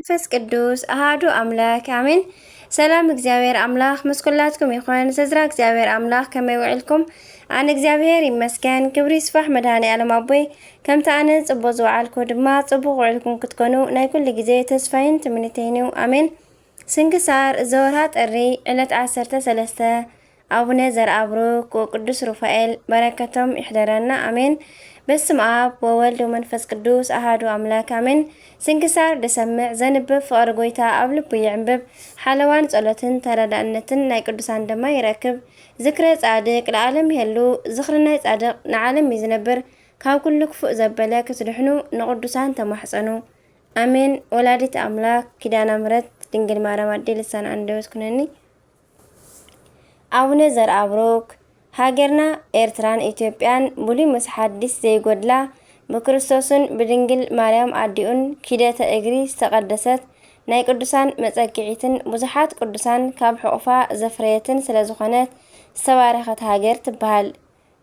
መንፈስ ቅዱስ ኣሃዱ ኣምላክ ኣሜን። ሰላም እግዚኣብሔር ኣምላክ ምስ ኩላትኩም ይኹን። ስድራ እግዚኣብሔር ኣምላክ ከመይ ውዕልኩም? ኣነ እግዚኣብሔር ይመስገን። ክብሪ ይስፋሕ መድኃኔ ዓለም ኣቦይ። ከምቲ ኣነ ጽቡቅ ዝወዓልኩ ድማ ጽቡቅ ውዕልኩም ክትኮኑ ናይ ኩሉ ግዜ ተስፋይን ትምኒተይን እዩ። ኣሜን። ስንክሳር ዘወርሃ ጥሪ ዕለት ዓሰርተ ሰለስተ። ኣቡነ ዘርኣብሩክ ወቅዱስ ሩፋኤል በረከቶም ይሕደረና ኣሜን። በስም ኣብ ወወልድ ወመንፈስ ቅዱስ ኣሃዱ ኣምላክ ኣሜን። ስንክሳር ደሰምዕ ዘንብብ ፍቕሪ ጎይታ ኣብ ልቡ ይዕንብብ። ሓለዋን ጸሎትን ተረዳእነትን ናይ ቅዱሳን ድማ ይረክብ። ዝክረ ጻድቅ ለዓለም ይሄሉ። ዝኽሪ ናይ ጻድቅ ንዓለም እዩ ዝነብር። ካብ ኩሉ ክፉእ ዘበለ ክትድሕኑ ንቅዱሳን ተማሕጸኑ። ኣሜን። ወላዲት ኣምላክ ኪዳነ ምሕረት ድንግል ማርያም ኣዴ ልሳን ኣንደበት ኩነኒ። ኣቡነ ዘርኣብሩክ። ሃገርና ኤርትራን ኢትዮጵያን ብሉይ ምስ ሓዲስ ዘይጎድላ፣ ብክርስቶስን ብድንግል ማርያም ኣዲኡን ኪደተ እግሪ ዝተቐደሰት፣ ናይ ቅዱሳን መጸግዒትን ብዙሓት ቅዱሳን ካብ ሕቑፋ ዘፍረየትን ስለ ዝኾነት ዝተባረኸት ሃገር ትበሃል።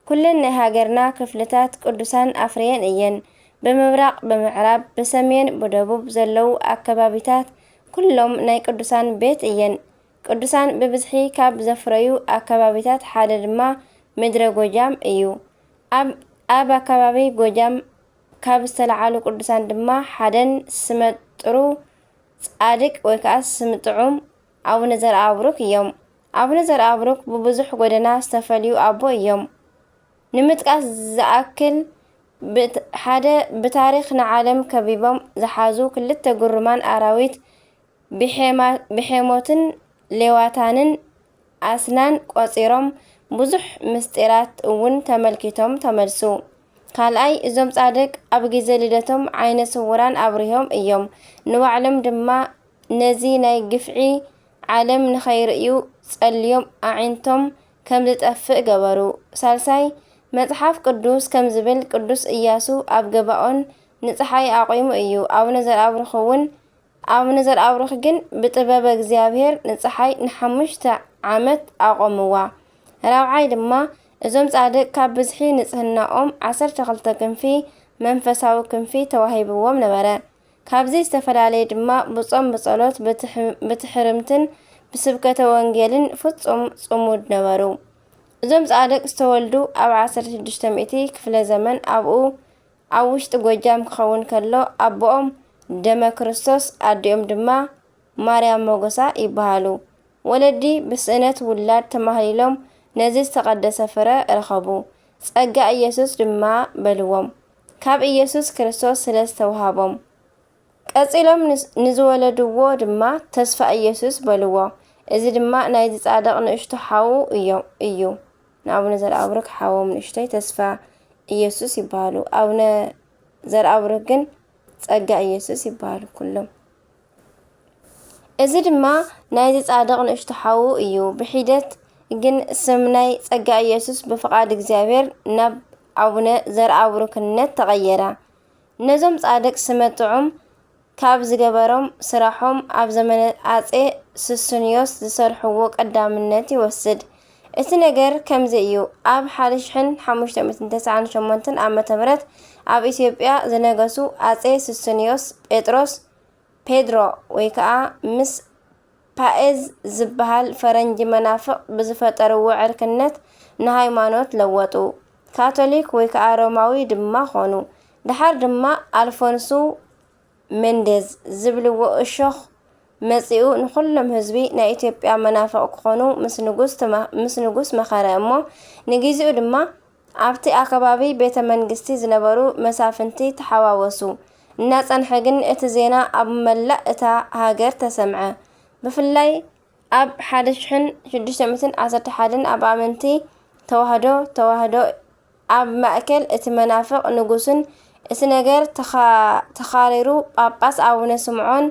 ኩለን ናይ ሃገርና ክፍልታት ቅዱሳን ኣፍርየን እየን። ብምብራቕ፣ ብምዕራብ፣ ብሰሜን፣ ብደቡብ ዘለዉ ኣከባቢታት ኩሎም ናይ ቅዱሳን ቤት እየን። ቅዱሳን ብብዝሒ ካብ ዘፍረዩ ኣከባቢታት ሓደ ድማ ምድረ ጎጃም እዩ። ኣብ ኣብ ኣከባቢ ጎጃም ካብ ዝተለዓሉ ቅዱሳን ድማ ሓደን ስመጥሩ ጻድቅ ወይ ከዓ ስምጥዑም ኣቡነ ዘርኣብሩክ እዮም። ኣቡነ ዘርኣብሩክ ብብዙሕ ጎደና ዝተፈልዩ ኣቦ እዮም። ንምጥቃስ ዝኣክል፣ ብት- ሓደ ብታሪኽ ንዓለም ከቢቦም ዝሓዙ ክልተ ግሩማን ኣራዊት ብሄማ- ብሄሞትን ሌዋታንን ኣስናን ቆጺሮም ብዙሕ ምስጢራት እውን ተመልኪቶም ተመልሱ። ካልኣይ፣ እዞም ጻድቅ ኣብ ግዜ ልደቶም ዓይነ ስውራን ኣብሪሆም እዮም። ንባዕሎም ድማ ነዚ ናይ ግፍዒ ዓለም ንኸይርእዩ ጸልዮም ኣዒንቶም ከም ዝጠፍእ ገበሩ። ሳልሳይ፣ መጽሓፍ ቅዱስ ከም ዝብል ቅዱስ ኢያሱ ኣብ ገባኦን ንጸሓይ ኣቑሙ እዩ። ኣቡነ ዘርኣብሩኽ እውን ኣቡነ ዘርኣብሩኽ ግን ብጥበበ እግዚኣብሔር ንጸሓይ ንሓሙሽተ ዓመት ኣቖምዋ። ራብዓይ ድማ እዞም ጻድቅ ካብ ብዝሒ ንጽህናኦም ዓሰርተ ክልተ ክንፊ መንፈሳዊ ክንፊ ተዋሂብዎም ነበረ። ካብዚ ዝተፈላለየ ድማ ብጾም ብጸሎት ብትሕ- ብትሕርምትን ብስብከተ ወንጌልን ፍጹም ጽሙድ ነበሩ። እዞም ጻድቅ ዝተወልዱ ኣብ ዓሰርተ ሽዱሽተ ሚእቲ ክፍለ ዘመን ኣብኡ ኣብ ውሽጢ ጎጃም ክኸውን ከሎ ኣቦኦም ደመ ክርስቶስ ኣዲኦም ድማ ማርያም ሞገሳ ይበሃሉ። ወለዲ ብስእነት ውላድ ተማህሊሎም ነዚ ዝተቐደሰ ፍረ ረኸቡ። ጸጋ ኢየሱስ ድማ በልዎም። ካብ ኢየሱስ ክርስቶስ ስለ ዝተውሃቦም። ቀጺሎም ንስ- ንዝወለድዎ ድማ ተስፋ ኢየሱስ በልዎ። እዚ ድማ ናይዚ ጻድቕ ንእሽቶ ሓዉ እዮም እዩ። ንኣቡነ ዘርኣብሩክ ሓዎም ንእሽቶይ ተስፋ ኢየሱስ ይበሃሉ። ኣቡነ ዘርኣብሩክ ግን ጸጋ ኢየሱስ ይበሃሉ ኩሎም። እዚ ድማ ናይዚ ጻድቕ ንእሽቶ ሓዉ እዩ። ብሒደት ግን ስም ናይ ጸጋ ኢየሱስ ብፍቓድ እግዚኣብሔር ናብ ኣቡነ ዘርኣብሩክነት ተቐየረ። ነዞም ጻድቕ ስመ ጥዑም ካብ ዝገበሮም ስራሖም ኣብ ዘመነ ኣጼ ሱስንዮስ ዝሰርሕዎ ቀዳምነት ይወስድ። እቲ ነገር ከምዚ እዩ። ኣብ ሓደ ሽሕን ሓሙሽተ ሚእትን ተስዓን ሸሞንተን ዓመተ ምህረት ኣብ ኢትዮጵያ ዝነገሱ ኣጼ ሱስንዮስ ጴጥሮስ፣ ፔድሮ፣ ወይ ከዓ ምስ ፓኤዝ ዝበሃል ፈረንጂ መናፍቕ ብዝፈጠርዎ ዕርክነት ንሃይማኖት ለወጡ። ካቶሊክ ወይ ከዓ ሮማዊ ድማ ኾኑ። ደሓር ድማ ኣልፎንሱ ሜንዴዝ ዝብልዎ እሾኽ መጺኡ ንኹሎም ህዝቢ ናይ ኢትዮጵያ መናፍቕ ክኾኑ ምስ ንጉስ ተማ- ምስ ንጉስ መኸረ እሞ ንጊዜኡ ድማ ኣብቲ ኣከባቢ ቤተ መንግስቲ ዝነበሩ መሳፍንቲ ተሓዋወሱ። እናጸንሐ ግን እቲ ዜና ኣብ መላእ እታ ሃገር ተሰምዐ። ብፍላይ ኣብ ሓደ ሽሕን ሽዱሽተ ሚእትን ዓሰርተ ሓደን ኣብ ኣመንቲ ተዋህዶ ተዋህዶ ኣብ ማእከል እቲ መናፍቕ ንጉስን እቲ ነገር ተኻ- ተኻሪሩ ጳጳስ ኣቡነ ስምዖን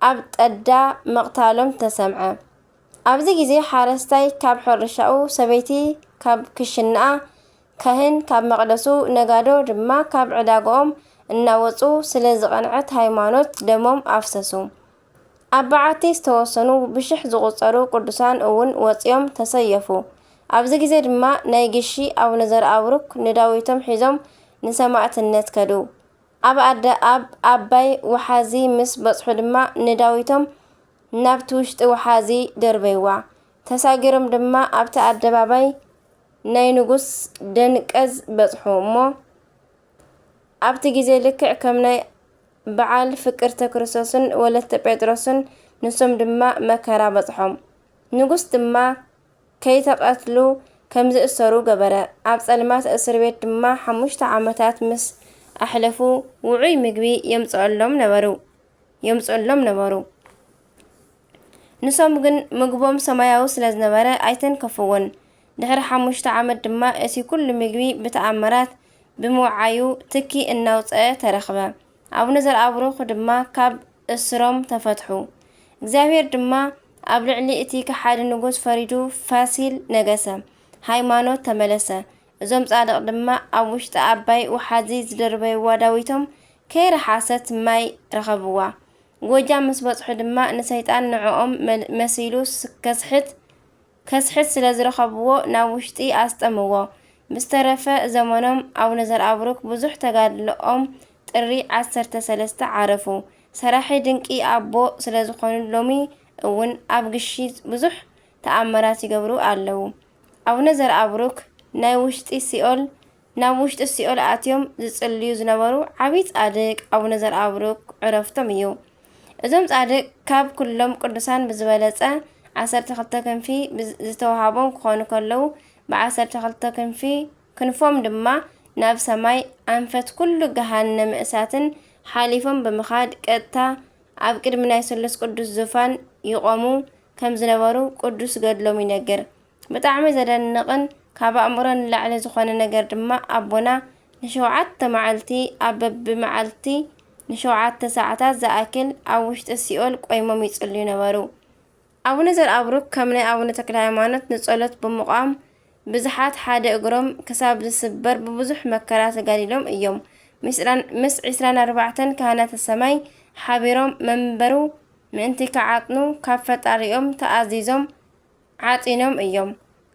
ኣብ ጠዳ ምቕታሎም ተሰምዐ። ኣብዚ ግዜ ሓረስታይ ካብ ሕርሻኡ፣ ሰበይቲ ካብ ክሽንኣ፣ ካህን ካብ መቕደሱ፣ ነጋዶ ድማ ካብ ዕዳግኦም እናወጹ ስለ ዝቐንዐት ሃይማኖት ደሞም ኣፍሰሱ። ኣብ በዓቲ ዝተወሰኑ ብሽሕ ዝቑጸሩ ቅዱሳን እውን ወጺኦም ተሰየፉ። ኣብዚ ግዜ ድማ ናይ ግሺ ኣቡነ ዘርኣብሩክ ንዳዊቶም ሒዞም ንሰማእትነት ከዱ። ኣብ ኣደ ኣብ ኣባይ ወሓዚ ምስ በጽሑ ድማ ንዳዊቶም ናብቲ ውሽጢ ወሓዚ ደርበይዋ። ተሳጊሮም ድማ ኣብቲ ኣደባባይ ናይ ንጉስ ደንቀዝ በጽሑ እሞ ኣብቲ ግዜ ልክዕ ከም ናይ በዓል ፍቅርተ ክርስቶስን ወለተ ጴጥሮስን ንሶም ድማ መከራ በጽሖም። ንጉስ ድማ ከይተቐትሉ ከም ዝእሰሩ ገበረ። ኣብ ጸልማት እስር ቤት ድማ ሓሙሽተ ዓመታት ምስ ኣሕለፉ ውዑይ ምግቢ የምጽኣሎም ነበሩ የምጽኣሎም ነበሩ። ንሶም ግን ምግቦም ሰማያዊ ስለ ዝነበረ ኣይተንከፍዎን። ድሕሪ ሓሙሽተ ዓመት ድማ እቲ ኩሉ ምግቢ ብተኣምራት ብምውዓዩ ትኪ እናውጸአ ተረኽበ። ኣቡነ ዘርኣብሩኽ ድማ ካብ እስሮም ተፈትሑ። እግዚኣብሔር ድማ ኣብ ልዕሊ እቲ ከሓዲ ንጉስ ፈሪዱ ፋሲል ነገሰ፣ ሃይማኖት ተመለሰ። እዞም ጻድቕ ድማ ኣብ ውሽጢ ኣባይ ወሓዚ ዝደርበይዋ ዳዊቶም ከይረሓሰት ማይ ረኸብዋ። ጎጃም ምስ በጽሑ ድማ ንሰይጣን ንዕኦም መል- መሲሉ ስ- ከስሕት ከስሕት ስለ ዝረኸብዎ ናብ ውሽጢ ኣስጠምዎ። ብዝተረፈ ዘመኖም ኣቡነ ዘርኣብሩክ ብዙሕ ተጋድሎኦም ጥሪ ዓሰርተ ሰለስተ ዓረፉ። ሰራሒ ድንቂ ኣቦ ስለ ዝኾኑ ሎሚ እውን ኣብ ግሺ ብዙሕ ተኣምራት ይገብሩ ኣለዉ። ኣቡነ ዘርኣብሩክ ናይ ውሽጢ ሲኦል ናብ ውሽጢ ሲኦል ኣትዮም ዝጽልዩ ዝነበሩ ዓብዪ ጻድቅ ኣቡነ ዘርኣብሩክ ዕረፍቶም እዩ። እዞም ጻድቅ ካብ ኩሎም ቅዱሳን ብዝበለጸ ዓሰርተ ክልተ ክንፊ ብዝ- ዝተዋሃቦም ክኾኑ ከለዉ ብዓሰርተ ክልተ ክንፊ ክንፎም ድማ ናብ ሰማይ ኣንፈት ኩሉ ገሃነመ እሳትን ሓሊፎም ብምኻድ ቀጥታ ኣብ ቅድሚ ናይ ስሉስ ቅዱስ ዙፋን ይቖሙ ከም ዝነበሩ ቅዱስ ገድሎም ይነግር። ብጣዕሚ ዘደንቕን ካብ ኣእምሮ ንላዕሊ ዝኾነ ነገር ድማ ኣቦና ንሸውዓተ መዓልቲ ኣብ በብመዓልቲ ንሸውዓተ ሰዓታት ዝኣክል ኣብ ውሽጢ ሲኦል ቆይሞም ይጽልዩ ነበሩ። ኣቡነ ዘርኣብሩክ ከም ናይ ኣቡነ ተክለ ሃይማኖት ንጸሎት ብምቋም ብዙሓት ሓደ እግሮም ክሳብ ዝስበር ብብዙሕ መከራ ተጋዲሎም እዮም። ምስ ዕስራን ኣርባዕተን ካህናተ ሰማይ ሓቢሮም መንበሩ ምእንቲ ክዓጥኑ ካብ ፈጣሪኦም ተኣዚዞም ዓጺኖም እዮም።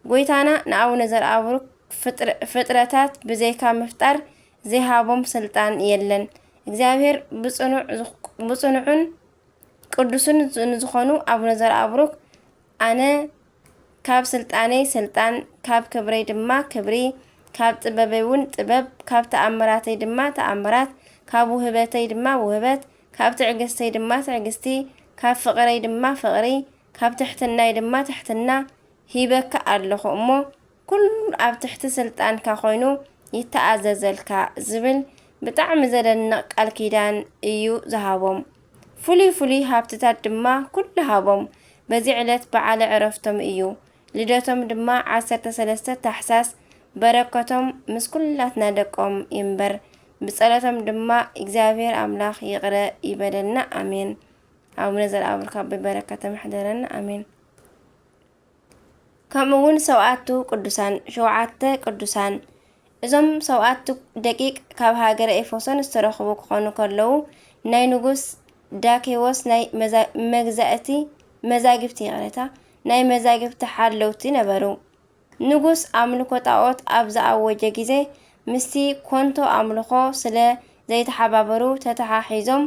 ጎይታና ንኣቡነ ዘርኣብሩክ ፍጥረ- ፍጥረታት ብዘይካ ምፍጣር ዘይሃቦም ስልጣን የለን። እግዚኣብሔር ብጽኑዕ ዝኽ- ብጽኑዕን ቅዱስን ንዝኾኑ ኣቡነ ዘርኣብሩክ ኣነ ካብ ስልጣነይ ስልጣን፣ ካብ ክብረይ ድማ ክብሪ፣ ካብ ጥበበይ እውን ጥበብ፣ ካብ ተኣምራተይ ድማ ተኣምራት፣ ካብ ውህበተይ ድማ ውህበት፣ ካብ ትዕግስተይ ድማ ትዕግስቲ፣ ካብ ፍቕረይ ድማ ፍቕሪ፣ ካብ ትሕትናይ ድማ ትሕትና ሂበካ ኣለኹ እሞ ኩሉ ኣብ ትሕቲ ስልጣንካ ኮይኑ ይተኣዘዘልካ ዝብል ብጣዕሚ ዘደንቕ ቃል ኪዳን እዩ ዝሃቦም። ፍሉይ ፍሉይ ሃብትታት ድማ ኩሉ ሃቦም። በዚ ዕለት በዓለ ዕረፍቶም እዩ። ልደቶም ድማ ዓሰርተ ሰለስተ ታሕሳስ። በረከቶም ምስ ኩላትና ደቆም ይንበር። ብጸሎቶም ድማ እግዚኣብሔር ኣምላኽ ይቕረ ይበለልና። ኣሜን። ኣቡነ ዘርኣብሩክ ኣቦይ በረከቶም ይሕደረና። ኣሜን። ከምኡ እውን ሰውኣቱ ቅዱሳን፣ ሸውዓተ ቅዱሳን። እዞም ሰውኣቱ ደቂቅ ካብ ሃገረ ኤፌሶን ዝተረኽቡ ክኾኑ ከለዉ ናይ ንጉስ ዳኬዎስ ናይ መዛ- መግዛእቲ መዛግብቲ ይቕሬታ ናይ መዛግብቲ ሓለውቲ ነበሩ። ንጉስ ኣምልኮ ጣዖት ኣብ ዝኣወጀ ግዜ ምስቲ ኮንቶ ኣምልኾ ስለ ዘይተሓባበሩ ተተሓሒዞም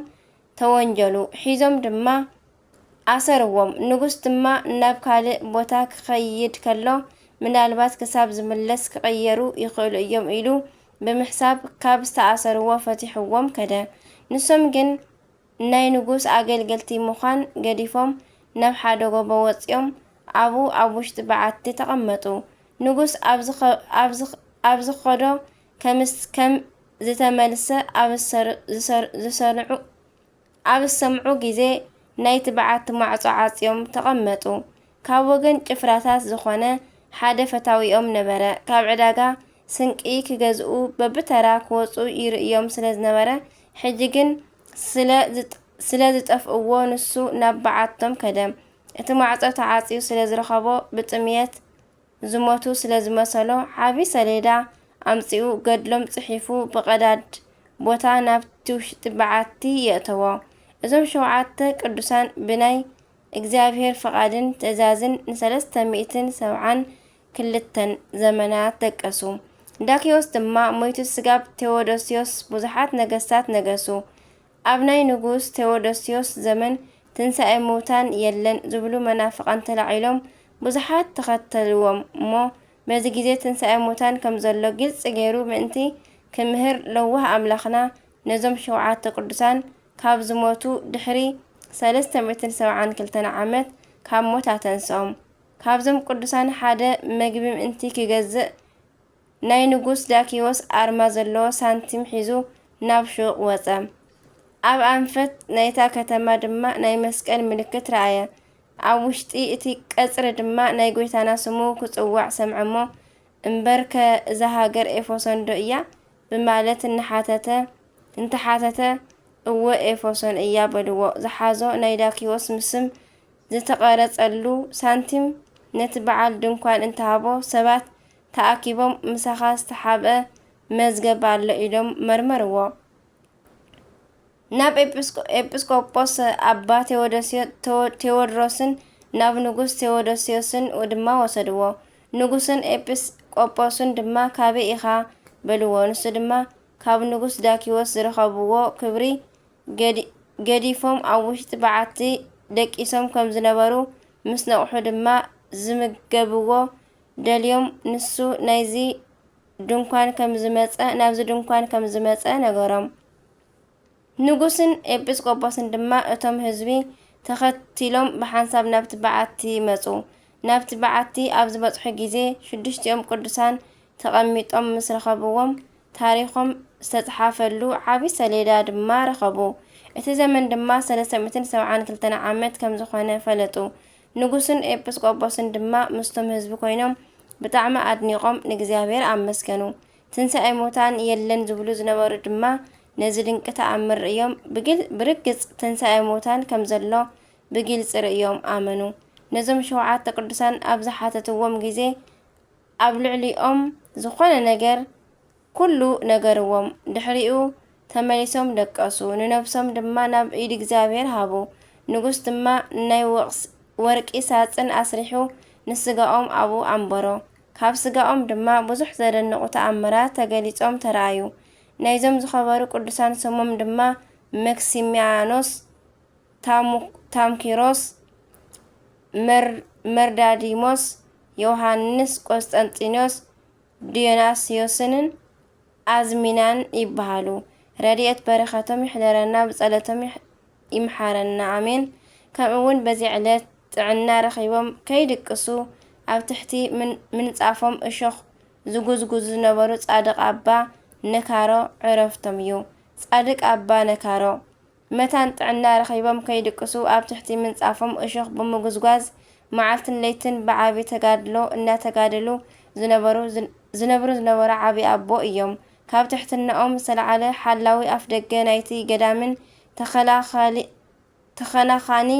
ተወንጀሉ። ሒዞም ድማ ኣሰርዎም። ንጉስ ድማ ናብ ካልእ ቦታ ክኸይድ ከሎ ምናልባት ክሳብ ዝምለስ ክቕየሩ ይኽእሉ እዮም ኢሉ ብምሕሳብ ካብ ዝተኣሰርዎ ፈቲሕዎም ከደ። ንሶም ግን ናይ ንጉስ ኣገልገልቲ ምዃን ገዲፎም ናብ ሓደ ጎቦ ወጺኦም ኣብኡ ኣብ ውሽጢ በዓቲ ተቐመጡ። ንጉስ ኣብ ዝኸ- ኣብ ዝኸ- ኣብ ዝኸዶ ከምስ ከም ዝተመልሰ ኣብ ዝሰር- ዝሰር- ዝሰንዑ ኣብ ዝሰምዑ ግዜ ናይቲ በዓቲ ማዕጾ ዓጽዮም ተቐመጡ። ካብ ወገን ጭፍራታት ዝኾነ ሓደ ፈታዊኦም ነበረ። ካብ ዕዳጋ ስንቂ ክገዝኡ በብተራ ክወጹ ይርእዮም ስለ ዝነበረ ሕጂ ግን ስለ ዝጥ- ስለ ዝጠፍእዎ ንሱ ናብ በዓቶም ከደ። እቲ ማዕጾ ተዓጽዩ ስለ ዝረኸቦ ብጥምየት ዝሞቱ ስለ ዝመሰሎ ዓቢ ሰሌዳ ኣምጺኡ ገድሎም ጽሒፉ ብቐዳድ ቦታ ናብቲ ውሽጢ በዓቲ የእተዎ። እዞም ሸውዓተ ቅዱሳን ብናይ እግዚኣብሔር ፍቓድን ትእዛዝን ንሰለስተ ሚእትን ሰብዓን ክልተን ዘመናት ደቀሱ። ዳክዮስ ድማ ሞይቱ ስጋብ ቴዎዶስዮስ ብዙሓት ነገስታት ነገሱ። ኣብ ናይ ንጉስ ቴዎዶስዮስ ዘመን ትንሳኤ ምውታን የለን ዝብሉ መናፍቃን ተላዒሎም ብዙሓት ተኸተልዎም እሞ በዚ ግዜ ትንሳኤ ምውታን ከም ዘሎ ግልፂ ገይሩ ምእንቲ ክምህር ለዋህ ኣምላኽና ነዞም ሸውዓተ ቅዱሳን ካብ ዝሞቱ ድሕሪ ሰለስተ ሚእትን ሰብዓን ክልተን ዓመት ካብ ሞት ኣተንስኦም። ካብዞም ቅዱሳን ሓደ መግቢ ምእንቲ ክገዝእ ናይ ንጉስ ዳኪዎስ ኣርማ ዘለዎ ሳንቲም ሒዙ ናብ ሹቕ ወጸ። ኣብ ኣንፈት ናይታ ከተማ ድማ ናይ መስቀል ምልክት ረኣየ። ኣብ ውሽጢ እቲ ቀጽሪ ድማ ናይ ጐይታና ስሙ ክጽዋዕ ሰምዐ እሞ፣ እምበርከ እዛ ሃገር ኤፌሶን ዶ እያ? ብማለት እናሓተተ፣ እንተሓተተ፣ እወ ኤፌሶን እያ በልዎ። ዝሓዞ ናይ ዳኪዎስ ምስም ዝተቐረጸሉ ሳንቲም ነቲ በዓል ድንኳን እንተሃቦ፣ ሰባት ተኣኪቦም፣ ምሳኻ ዝተሓብአ መዝገብ ኣሎ ኢሎም መርመርዎ። ናብ ኤጲስቆ-፣ ኤጲስቆጶስ ኣባ ቴዎዶስዮ-፣ ቴዎ-፣ ቴዎድሮስን ናብ ንጉስ ቴዎዶስዮስን ድማ ወሰድዎ። ንጉስን ኤጲስቆጶስን ድማ፣ "ካበይ ኢኻ?" በልዎ። ንሱ ድማ፣ "ካብ ንጉስ ዳኪዎስ ዝረኸብዎ ክብሪ ገዲ-፣ ገዲፎም ኣብ ውሽጢ በዓቲ ደቂሶም ከም ዝነበሩ ምስ ነቕሑ ድማ፣ ዝምገብዎ ደልዮም፣ ንሱ ናይዚ ድንኳን ከም ዝመጸ፣ ናብዚ ድንኳን ከም ዝመጸ ነገሮም።" ንጉስን ኤጲስቆጶስን ድማ እቶም ህዝቢ ተኸቲሎም ብሓንሳብ ናብቲ በዓቲ መጹ። ናብቲ በዓቲ ኣብ ዝበጽሑ ግዜ፣ ሽዱሽቲኦም ቅዱሳን ተቐሚጦም ምስ ረኸብዎም፣ ታሪኾም ዝተጽሓፈሉ ዓቢ ሰሌዳ ድማ ረኸቡ። እቲ ዘመን ድማ ሰለስተ ሚእትን ሰብዓን ክልተን ዓመት ከም ዝኾነ ፈለጡ። ንጉስን ኤጲስቆጶስን ድማ ምስቶም ህዝቢ ኮይኖም ብጣዕሚ ኣድኒቖም ንእግዚኣብሔር ኣመስገኑ። ትንሳኤ ሙታን የለን ዝብሉ ዝነበሩ ድማ ነዚ ድንቂ ተኣምር ርእዮም ብግል-፣ ብርግጽ ትንሳኤ ሙታን ከም ዘሎ ብግልጺ ርእዮም ኣመኑ። ነዞም ሸውዓተ ቅዱሳን ኣብ ዝሓተትዎም ግዜ ኣብ ልዕሊኦም ዝኾነ ነገር ኩሉ ነገርዎም። ድሕሪኡ ተመሊሶም ደቀሱ። ንነብሶም ድማ ናብ ኢድ እግዚኣብሔር ሃቡ። ንጉስ ድማ ናይ ወቕስ-፣ ወርቂ ሳጽን ኣስሪሑ ንስጋኦም ኣብኡ ኣንበሮ። ካብ ስጋኦም ድማ ብዙሕ ዘደንቑ ተኣምራት ተገሊጾም ተራእዩ። ናይዞም ዝኸበሩ ቅዱሳን ስሞም ድማ መክሲሚያኖስ፣ ታሙ-፣ ታምኪሮስ፣ መር-፣ መርዳዲሞስ፣ ዮሃንስ፣ ቆስጠንጢኖስ፣ ዲዮናስዮስንን ኣዝሚናን ይበሃሉ። ረድኤት በረኸቶም ይሕደረና፣ ብጸሎቶም ይሕ-፣ ይምሓረና። ኣሜን። ከምኡ እውን በዚ ዕለት ጥዕና ረኺቦም ከይድቅሱ ኣብ ትሕቲ ምን-፣ ምንጻፎም እሾኽ ዝጉዝጉዙ ዝነበሩ ጻድቕ ኣባ ነካሮ ዕረፍቶም እዩ። ጻድቕ ኣባ ነካሮ መታን ጥዕና ረኺቦም ከይድቅሱ ኣብ ትሕቲ ምንጻፎም እሾኽ ብምጉዝጓዝ መዓልትን ለይትን ብዓቢ ተጋድሎ እናተጋደሉ ዝነበሩ፣ ዝን-፣ ዝነብሩ ዝነበሩ ዓቢ ኣቦ እዮም። ካብ ትሕትናኦም ዝተላዕለ ሓላዊ ኣፍደገ ናይቲ ገዳምን ተኸላኻሊ-፣ ተኸናኻኒ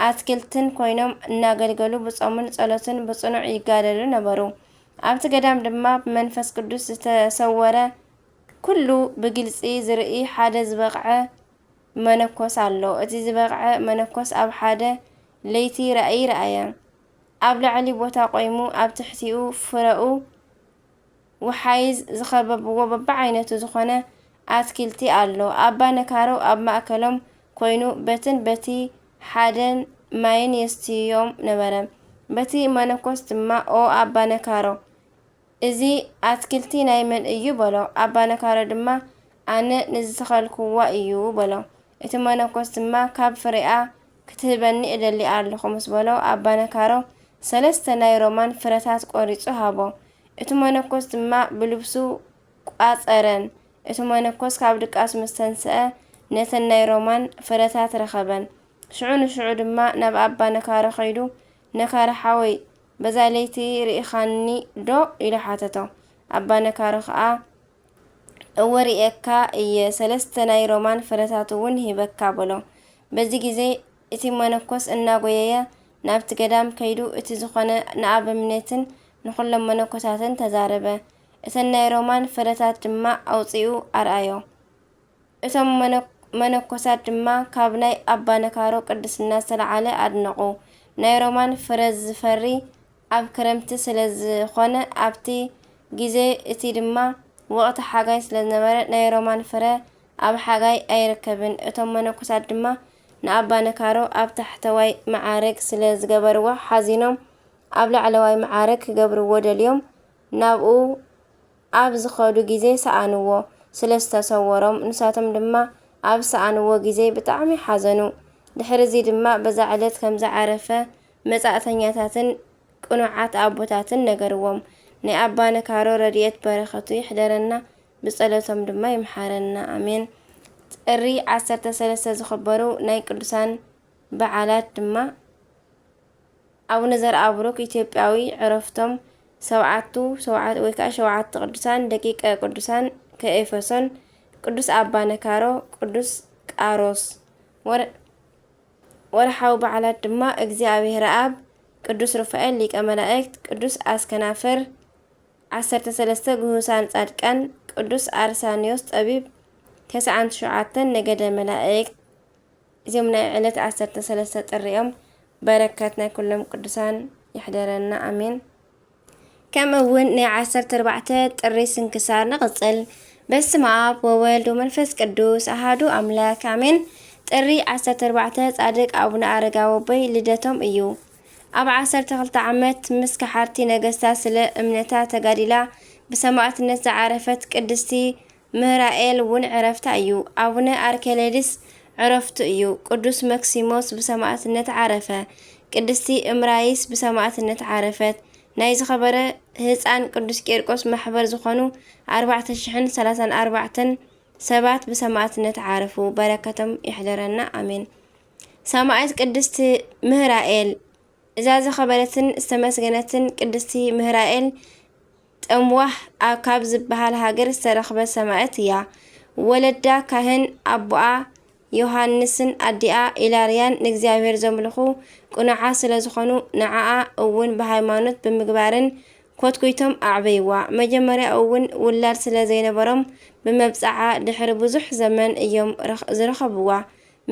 ኣትክልትን ኮይኖም እናገልገሉ ብጾምን ጸሎትን ብጽኑዕ ይጋደሉ ነበሩ። ኣብቲ ገዳም ድማ ብመንፈስ ቅዱስ ዝተሰወረ ኩሉ ብግልጺ ዝርኢ ሓደ ዝበቕዐ መነኮስ ኣሎ። እቲ ዝበቕዐ መነኮስ ኣብ ሓደ ለይቲ ራእይ ረኣየ። ኣብ ላዕሊ ቦታ ቆይሙ፣ ኣብ ትሕቲኡ ፍረኡ ወሓይዝ ዝኸበብዎ በብዓይነቱ ዝኾነ ኣትክልቲ ኣሎ። ኣባ ነካሮ ኣብ ማእከሎም ኮይኑ በትን በቲ ሓደን ማይን የስትዮም ነበረ። በቲ መነኮስ ድማ፣ "ኦ ኣባ ነካሮ፣ እዚ ኣትክልቲ ናይ መን እዩ?" በሎ። ኣባ ነካሮ ድማ፣ "ኣነ ንዝተኸልኩዋ እዩ" በሎ። እቲ መነኮስ ድማ፣ "ካብ ፍሬኣ ክትህበኒ እደሊ ኣለኹ" ምስ በሎ፣ ኣባ ነካሮ ሰለስተ ናይ ሮማን ፍረታት ቆሪጹ ሃቦ። እቲ መነኮስ ድማ ብልብሱ ቋጸረን። እቲ መነኮስ ካብ ድቃስ ምስ ተንስአ፣ ነተን ናይ ሮማን ፍረታት ረኸበን። ሽዑ ንሽዑ ድማ ናብ ኣባ ነካሮ ከይዱ፣ "ነካሮ ሓወይ፣ በዛ ለይቲ ርኢኻኒ ዶ?" ኢሉ ሓተቶ። ኣባ ነካሮ ኸኣ፣ "እወ ርእየካ እየ፣ ሰለስተ ናይ ሮማን ፍረታት እውን ሂበካ" በሎ። በዚ ግዜ እቲ መነኮስ እናጎየየ ናብቲ ገዳም ከይዱ፣ እቲ ዝኾነ ንኣበምኔትን ንኹሎም መነኮሳትን ተዛረበ። እተን ናይ ሮማን ፍረታት ድማ ኣውጺኡ ኣርኣዮ። እቶም መነ-፣ መነኮሳት ድማ ካብ ናይ ኣባ ነካሮ ቅድስና ዝተለዓለ ኣድነቑ። ናይ ሮማን ፍረ ዝፈሪ ኣብ ክረምቲ ስለ ዝኾነ፣ ኣብቲ ግዜ፣ እቲ ድማ ወቕቲ ሓጋይ ስለ ዝነበረ ናይ ሮማን ፍረ ኣብ ሓጋይ ኣይርከብን። እቶም መነኮሳት ድማ ንኣባ ነካሮ ኣብ ታሕተዋይ መዓርግ ስለ ዝገበርዎ ሓዚኖም ኣብ ላዕለዋይ መዓርግ ክገብርዎ ደልዮም ናብኡ ኣብ ዝኸዱ ግዜ ሰኣንዎ ስለ ዝተሰወሮም፣ ንሳቶም ድማ ኣብ ሰኣንዎ ግዜ ብጣዕሚ ሓዘኑ። ድሕሪ እዚ ድማ በዛ ዕለት ከም ዝዓረፈ መጻእተኛታትን ቅኑዓት ኣቦታትን ነገርዎም። ናይ ኣባ ነካሮ ረድኤት በረኸቱ ይሕደረና፣ ብጸሎቶም ድማ ይምሓረና። ኣሜን። ጥሪ ዓሰርተ ሰለስተ ዝኽበሩ ናይ ቅዱሳን በዓላት ድማ ኣቡነ ዘርኣብሩክ ኢትዮጵያዊ ዕረፍቶም ሰብዓቱ ሰብዓት ወይ ከዓ ሸውዓተ ቅዱሳን ደቂቀ ቅዱሳን ከኤፈሶን ቅዱስ ኣባ ነካሮ ቅዱስ ቃሮስ ወር ወርሓዊ በዓላት ድማ እግዚኣብሔር ኣብ ቅዱስ ሩፋኤል ሊቀ መላእክት ቅዱስ ኣስከናፍር ዓሰርተ ሰለስተ ግሁሳን ጻድቃን ቅዱስ ኣርሳንዮስ ጠቢብ ተስዓን ትሽዓተን ነገደ መላእክት እዚኦም ናይ ዕለት ዓሰርተ ሰለስተ ጥሪ እዮም። በረከት ናይ ኩሎም ቅዱሳን ይሕደረና ኣሜን። ከምኡ እውን ናይ ዓሰርተ ኣርባዕተ ጥሪ ስንክሳር ንቕጽል። በስመ ኣብ ወወልድ ወመንፈስ ቅዱስ ኣሃዱ ኣምላክ ኣሜን። ጥሪ ዓሰርተ ኣርባዕተ ጻድቅ ኣቡነ ኣረጋዊ ኣቦይ ልደቶም እዩ። ኣብ ዓሰርተ ክልተ ዓመት ምስ ከሓድቲ ነገስታት ስለ እምነታ ተጋዲላ ብሰማዕትነት ዝዓረፈት ቅድስቲ ምህራኤል እውን ዕረፍታ እዩ። ኣቡነ ኣርኬሌድስ ዕረፍቱ እዩ። ቅዱስ መክሲሞስ ብሰማዕትነት ዓረፈ። ቅድስቲ እምራይስ ብሰማዕትነት ዓረፈት። ናይ ዝኸበረ ህፃን ቅዱስ ቂርቆስ ማሕበር ዝኾኑ ኣርባዕተ ሽሕን ሰላሳን ኣርባዕተን ሰባት ብሰማዕትነት ዓረፉ። በረከቶም ይሕደረና ኣሜን። ሰማዕት ቅድስቲ ምህራኤል። እዛ ዝኸበረትን ዝተመስገነትን ቅድስቲ ምህራኤል ጠምዋህ ኣብ ካብ ዝበሃል ሃገር ዝተረኽበት ሰማዕት እያ። ወለዳ ካህን ኣቦኣ ዮሃንስን ኣዲኣ ኢላርያን ንእግዚኣብሔር ዘምልኹ ቅኑዓት ስለ ዝኾኑ ንዓኣ እውን ብሃይማኖት ብምግባርን ኮትኩይቶም ኣዕበይዋ። መጀመርያ እውን ውላድ ስለ ዘይነበሮም ብመብጽዓ ድሕሪ ብዙሕ ዘመን እዮም ረኽ- ዝረኸብዋ።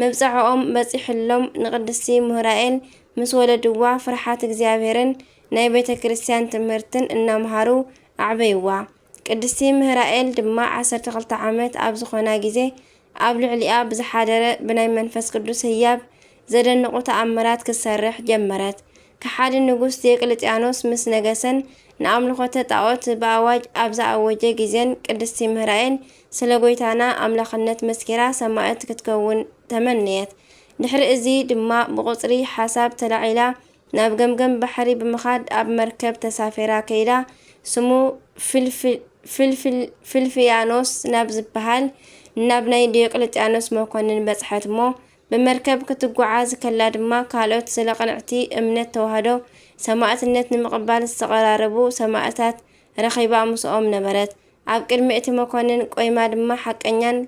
መብጽዓኦም በጺሕሎም ንቅድስቲ ምህራኤል ምስ ወለድዋ ፍርሓት እግዚኣብሔርን ናይ ቤተ ክርስቲያን ትምህርትን እናምሃሩ ኣዕበይዋ። ቅድስቲ ምህራኤል ድማ ዓሰርተ ክልተ ዓመት ኣብ ዝኾና ግዜ ኣብ ልዕሊኣ ብዝሓደረ ብናይ መንፈስ ቅዱስ ህያብ ዘደንቑ ተኣምራት ክትሰርሕ ጀመረት። ከሓዲ ንጉስ ዲዮቅልጥያኖስ ምስ ነገሰን ንኣምልኾተ ጣዖት ብኣዋጅ ኣብ ዝኣወጀ ግዜን ቅድስቲ ምህራኤል ስለ ጎይታና ኣምላኽነት መስኪራ ሰማዕት ክትከውን ተመነየት። ድሕሪ እዚ ድማ ብቁጽሪ ሓሳብ ተላዒላ ናብ ገምገም ባሕሪ ብምኻድ ኣብ መርከብ ተሳፊራ ከይዳ ስሙ ፍልፍል- ፍልፍል- ፍልፍያኖስ ናብ ዝበሃል ናብ ናይ ዲዮቅልጥያኖስ መኮንን በጽሐት እሞ ብመርከብ ክትጓዓዝ ከላ ድማ ካልኦት ስለ ቅንዕቲ እምነት ተዋህዶ ሰማዕትነት ንምቕባል ዝተቐራረቡ ሰማዕታት ረኺባ ምስኦም ነበረት። ኣብ ቅድሚ እቲ መኮንን ቆይማ ድማ ሓቀኛን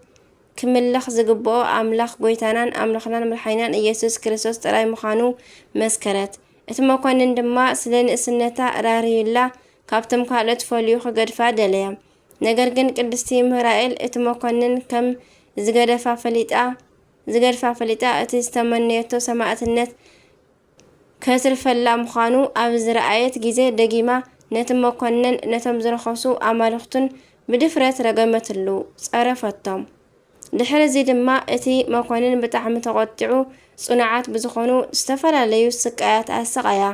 ክምለኽ ዝግብኦ ኣምላኽ ጎይታናን ኣምላኽናን መድሓኒናን ኢየሱስ ክርስቶስ ጥራይ ምዃኑ መስከረት። እቲ መኮንን ድማ ስለ ንእስነታ ራህሪሁላ ካብቶም ካልኦት ፈልዩ ክገድፋ ደለየ። ነገር ግን ቅድስቲ ምህራኤል እቲ መኮንን ከም ዝገደፋ ፈሊጣ ዝገድፋ ፈሊጣ እቲ ዝተመነየቶ ሰማዕትነት ከትርፈላ ምዃኑ ኣብ ዝረኣየት ግዜ ደጊማ ነቲ መኮንን ነቶም ዝረኸሱ ኣማልኽቱን ብድፍረት ረገመትሉ፣ ጸረፈቶም። ድሕሪ እዚ ድማ እቲ መኮንን ብጣዕሚ ተቖጢዑ ጽኑዓት ብዝኾኑ ዝተፈላለዩ ስቃያት ኣሰቓያ።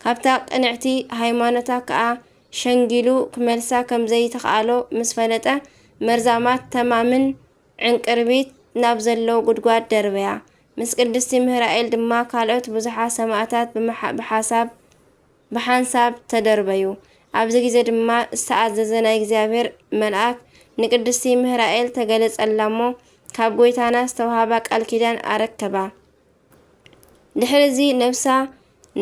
ካብታ ቅንዕቲ ሃይማኖታ ከኣ ሸንጊሉ ክመልሳ ከም ዘይተኽኣሎ ምስ ፈለጠ መርዛማት ተማምን ዕንቅርቢት ናብ ዘለዎ ጉድጓድ ደርበያ። ምስ ቅድስቲ ምህራኤል ድማ ካልኦት ብዙሓት ሰማዕታት ብሓሳብ ብሓንሳብ ተደርበዩ። ኣብዚ ግዜ ድማ ዝተኣዘዘ ናይ እግዚኣብሔር መልኣክ ንቅድስቲ ምህራኤል ተገለጸላ እሞ ካብ ጎይታና ዝተውሃባ ቃል ኪዳን ኣረከባ። ድሕሪ እዚ ነብሳ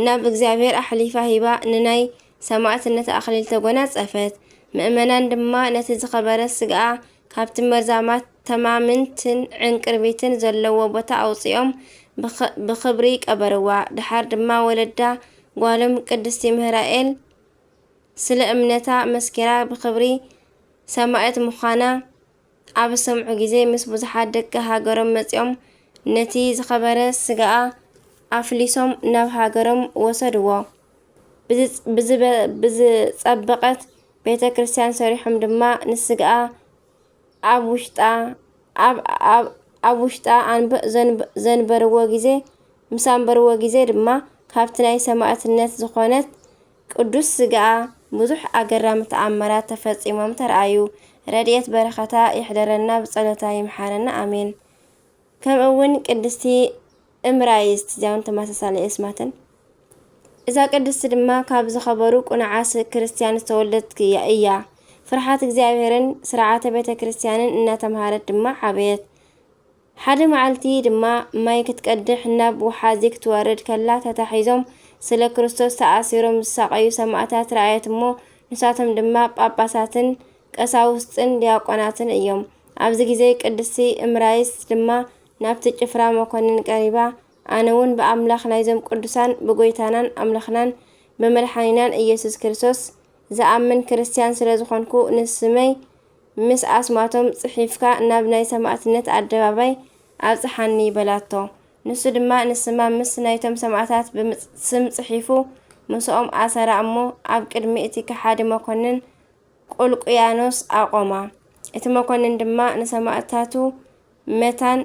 ናብ እግዚኣብሔር ኣሕሊፋ ሂባ ንናይ ሰማዕትነት ኣኽሊል ተጎናጸፈት። ምእመናን ድማ ነቲ ዝኸበረ ስግኣ ካብቲ መርዛማት ተማምንትን ዕንቅርቢትን ዘለዎ ቦታ ኣውጺኦም ብኸ- ብኽብሪ ቀበርዋ። ድሓር ድማ ወለዳ ጓሎም ቅድስቲ ምህራኤል ስለ እምነታ መስኪራ ብኽብሪ ሰማዕት ምዃና ኣብ ዝሰምዑ ግዜ ምስ ብዙሓት ደቂ ሃገሮም መጺኦም ነቲ ዝኸበረ ስጋኣ ኣፍሊሶም ናብ ሃገሮም ወሰድዎ። ብዝጸበቐት ቤተ ክርስቲያን ሰሪሖም ድማ ንስግኣ ኣብ ውሽጣ ኣብ ኣብ ኣብ ውሽጣ ኣንብ ዘንብ ዘንበርዎ ግዜ ምስ ኣንበርዎ ግዜ ድማ ካብቲ ናይ ሰማእትነት ዝኾነት ቅዱስ ስግኣ ብዙሕ ኣገራሚ ተኣምራት ተፈጺሞም ተረኣዩ። ረድኤት በረኸታ ይሕደረና ብጸሎታ ይምሓረና ኣሜን። ከምኡ እውን ቅድስቲ እምራይስት እዚኣውን ተመሳሳሊ እስማትን እዛ ቅድስቲ ድማ ካብ ዝኸበሩ ቁኑዓት ክርስቲያን ዝተወልደት እያ። ፍርሓት እግዚኣብሔርን ስርዓተ ቤተ ክርስቲያንን እናተምሃረት ድማ ዓበየት። ሓደ መዓልቲ ድማ ማይ ክትቀድሕ ናብ ወሓዚ ክትወርድ ከላ ተታሒዞም ስለ ክርስቶስ ተኣሲሮም ዝሳቐዩ ሰማእታት ረኣየት እሞ ንሳቶም ድማ ጳጳሳትን ቀሳውስትን ዲያቆናትን እዮም። ኣብዚ ግዜ ቅድስቲ እምራይስት ድማ ናብቲ ጭፍራ መኮንን ቀሪባ ኣነ እውን ብኣምላኽ ናይዞም ቅዱሳን ብጎይታናን ኣምላኽናን ብመድሓኒናን ኢየሱስ ክርስቶስ ዝኣምን ክርስቲያን ስለ ዝኾንኩ ንስመይ ምስ ኣስማቶም ጽሒፍካ ናብ ናይ ሰማእትነት ኣደባባይ ኣብጽሓኒ በላቶ። ንሱ ድማ ንስማ ምስ ናይቶም ሰማእታት ብምጽ- ስም ጽሒፉ ምስኦም ኣሰራ እሞ ኣብ ቅድሚ እቲ ከሓዲ መኮንን ቁልቁያኖስ ኣቆማ። እቲ መኮንን ድማ ንሰማእታቱ መታን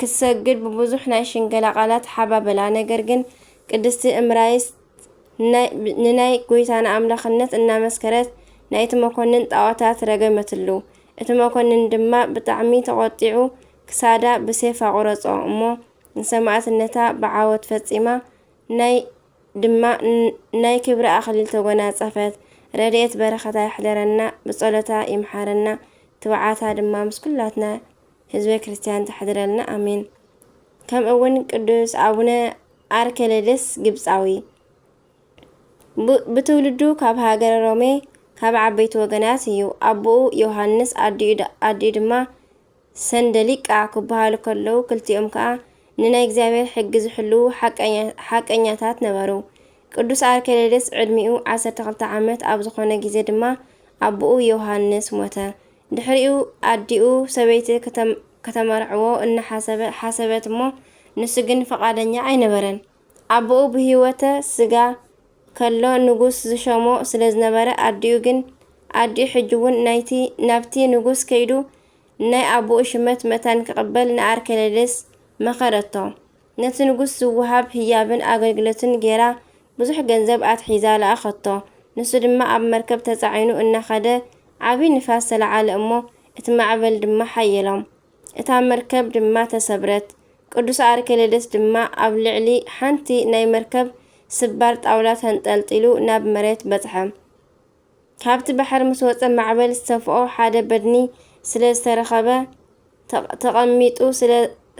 ክትሰግድ ብብዙሕ ናይ ሽንገላ ቃላት ሓባበላ። ነገር ግን ቅድስቲ እምራይስ ንናይ ጎይታና ኣምላኽነት እናመስከረት ናይቲ መኮንን ጣዖታት ረገመትሉ። እቲ መኮንን ድማ ብጣዕሚ ተቖጢዑ ክሳዳ ብሴፍ ኣቑረጾ እሞ ንሰማእትነታ ብዓወት ፈጺማ ናይ ድማ ናይ ክብሪ ኣኽሊል ተጎናጸፈት። ረድኤት በረኸታ ይሕደረና፣ ብጸሎታ ይምሓረና፣ ትብዓታ ድማ ምስ ኩላትና ህዝበ ክርስቲያን ተሕድረልና ኣሜን። ከምኡ እውን ቅዱስ ኣቡነ ኣርኬሌድስ ግብጻዊ ብ- ብትውልዱ ካብ ሃገረ ሮሜ ካብ ዓበይቲ ወገናት እዩ። ኣቦኡ ዮሃንስ ኣዲኡ ድ- ኣዲኡ ድማ ሰንደሊቃ ክበሃሉ ከለዉ ክልቲኦም ከኣ ንናይ እግዚኣብሔር ሕጊ ዝሕልዉ ሓቀኛ- ሓቀኛታት ነበሩ። ቅዱስ ኣርኬሌድስ ዕድሚኡ ዓሰርተ ክልተ ዓመት ኣብ ዝኾነ ግዜ ድማ ኣቦኡ ዮሃንስ ሞተ። ድሕሪኡ ኣዲኡ ሰበይቲ ከተም- ከተመርዕዎ እናሓሰበ ሓሰበት እሞ ንሱ ግን ፈቓደኛ ኣይነበረን። ኣቦኡ ብህይወተ ስጋ ከሎ ንጉስ ዝሸሞ ስለ ዝነበረ ኣዲኡ ግን ኣዲኡ ሕጂ እውን ናይቲ ናብቲ ንጉስ ከይዱ ናይ ኣቦኡ ሽመት መታን ክቕበል ንኣርኬሌድስ መኸረቶ። ነቲ ንጉስ ዝወሃብ ህያብን ኣገልግሎትን ጌራ ብዙሕ ገንዘብ ኣትሒዛ ለኣኸቶ። ንሱ ድማ ኣብ መርከብ ተጻዒኑ እናኸደ ዓቢ ንፋስ ተለዓለ እሞ እቲ ማዕበል ድማ ሓየሎም። እታ መርከብ ድማ ተሰብረት። ቅዱስ ኣርኬሌድስ ድማ ኣብ ልዕሊ ሓንቲ ናይ መርከብ ስባር ጣውላ ተንጠልጢሉ ናብ መሬት በጽሐ። ካብቲ ባሕሪ ምስ ወጸ ማዕበል ዝተፍኦ ሓደ በድኒ ስለ ዝተረኸበ ተቐሚጡ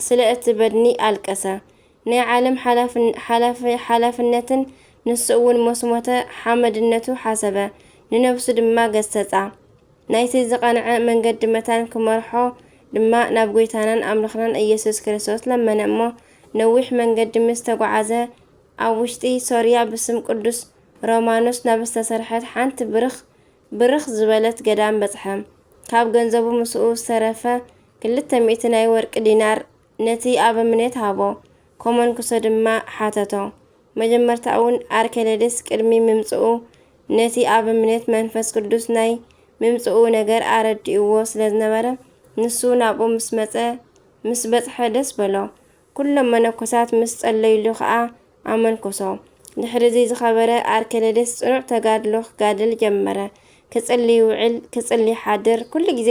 ስለ እቲ በድኒ ኣለቀሰ። ናይ ዓለም ሓላፍነትን ንሱ እውን ምስ ሞተ ሓመድነቱ ሓሰበ፣ ንነብሱ ድማ ገሰጻ። ናይቲ ዝቐንዐ መንገዲ መታን ክመርሖ ድማ ናብ ጐይታናን ኣምላኽናን ኢየሱስ ክርስቶስ ለመነ እሞ ነዊሕ መንገዲ ምስ ተጓዓዘ ኣብ ውሽጢ ሶርያ ብስም ቅዱስ ሮማኖስ ናብ ዝተሰርሐት ሓንቲ ብርኽ ብርኽ ዝበለት ገዳም በጽሐ። ካብ ገንዘቡ ምስኡ ዝተረፈ ክልተ ሚእቲ ናይ ወርቂ ዲናር ነቲ ኣበምኔት ሃቦ። ከመንኩሶ ድማ ሓተቶ። መጀመርታ እውን ኣርኬሌድስ ቅድሚ ምምጽኡ ነቲ ኣበምኔት መንፈስ ቅዱስ ናይ ምምጽኡ ነገር ኣረዲእዎ ስለ ዝነበረ ንሱ ናብኡ ምስ መጸ ምስ በጽሐ ደስ በሎ። ኩሎም መነኮሳት ምስ ጸለዩሉ ኸኣ ኣመንኮሶ። ድሕሪዚ ዝኸበረ ኣርኬሌድስ ጽኑዕ ተጋድሎ ክጋድል ጀመረ። ክጽሊ ይውዕል ክጽሊ ይሓድር፣ ኩሉ ግዜ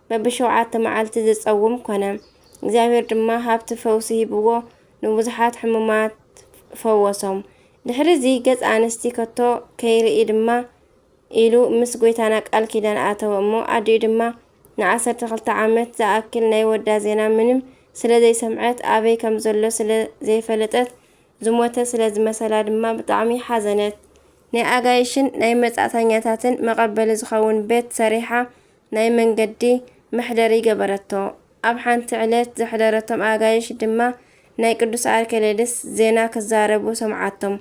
በብሸውዓተ መዓልቲ ዝጸውም ኮነ። እግዚኣብሔር ድማ ሃብቲ ፈውሲ ሂብዎ ንብዙሓት ሕሙማት ፈወሶም። ድሕሪዚ ገጽ ኣንስቲ ከቶ ከይርኢ ድማ ኢሉ ምስ ጎይታና ቃል ኪዳን ኣተወ እሞ ኣዲኡ ድማ ንዓሰርተ ክልተ ዓመት ዝኣክል ናይ ወዳ ዜና ምንም ስለ ዘይሰምዐት ኣበይ ከም ዘሎ ስለ ዘይፈለጠት ዝሞተ ስለ ዝመሰላ ድማ ብጣዕሚ ሓዘነት። ናይ ኣጋይሽን ናይ መጻእተኛታትን መቐበሊ ዝኸውን ቤት ሰሪሓ ናይ መንገዲ መሕደሪ ገበረቶ። ኣብ ሓንቲ ዕለት ዘሕደረቶም ኣጋይሽ ድማ ናይ ቅዱስ ኣርኬሌድስ ዜና ክዛረቡ ሰምዓቶም።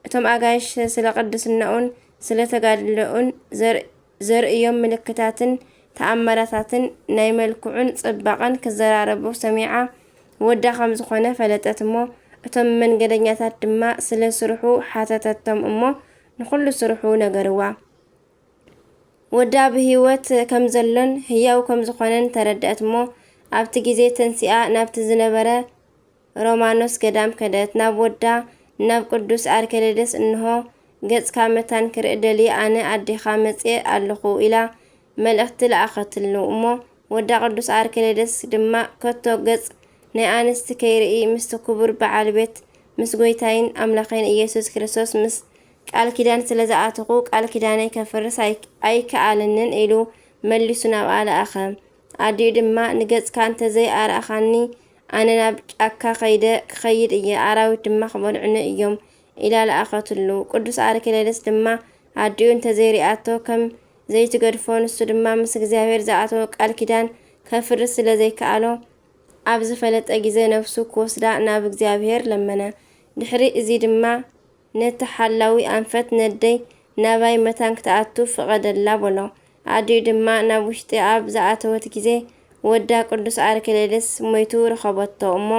እቶም ኣጋይሽ ስለ ቅድስናኡን ስለ ተጋድሎኡን ዘርእዮም ምልክታትን ተኣምራታትን ናይ መልክዑን ጽባቐን ክዘራረቡ ሰሚዓ ወዳ ከም ዝኾነ ፈለጠት እሞ እቶም መንገደኛታት ድማ ስለ ስርሑ ሓተተቶም እሞ ንኹሉ ስርሑ ነገርዋ። ወዳ ብህይወት ከም ዘሎን ህያው ከም ዝኾነን ተረድአት እሞ፣ ኣብቲ ግዜ ተንሲኣ ናብቲ ዝነበረ ሮማኖስ ገዳም ከደት። ናብ ወዳ ናብ ቅዱስ ኣርኬሌደስ፣ "እንሆ ገጽካ መታን ክርኢ ደልየ ኣነ ኣዴኻ መጽየ ኣለኹ" ኢላ መልእኽቲ ለኣኸትሉ እሞ፣ ወዳ ቅዱስ ኣርኬሌደስ ድማ፣ "ከቶ ገጽ ናይ ኣንስቲ ከይርኢ ምስቲ ክቡር በዓል ቤት፣ ምስ ጎይታይን ኣምላኸይን ኢየሱስ ክርስቶስ ምስ ቃል ኪዳን ስለ ዝኣተኹ፣ ቃል ኪዳነይ ከፍርስ ኣይ-፣ ኣይከኣለንን" ኢሉ መሊሱ ናብኣ ለኣኸ። ኣዲኡ ድማ፣ "ንገጽካ እንተዘይ ኣርኣኻኒ፣ ኣነ ናብ ጫካ ኸይደ ክኸይድ እየ፣ ኣራዊት ድማ ክበልዑኒ እዮም" ኢላ ለኣኸትሉ። ቅዱስ ኣርኬሌደስ ድማ ኣዲኡ እንተዘይሪኣቶ ከም ዘይትገድፎ፣ ንሱ ድማ ምስ እግዚኣብሔር ዝኣተዎ ቃል ኪዳን ከፍርስ ስለ ዘይከኣሎ፣ ኣብ ዝፈለጠ ግዜ ነፍሱ ክወስዳ ናብ እግዚኣብሔር ለመነ። ድሕሪ እዚ ድማ፣ "ነቲ ሓላዊ ኣንፈት ነደይ ናባይ መታን ክትኣቱ ፍቐደላ" በሎ። ኣዲኡ ድማ ናብ ውሽጢ ኣብ ዝኣተወት ግዜ፣ ወዳ ቅዱስ ኣርኬሌደስ ሞይቱ ረኸበቶ እሞ፣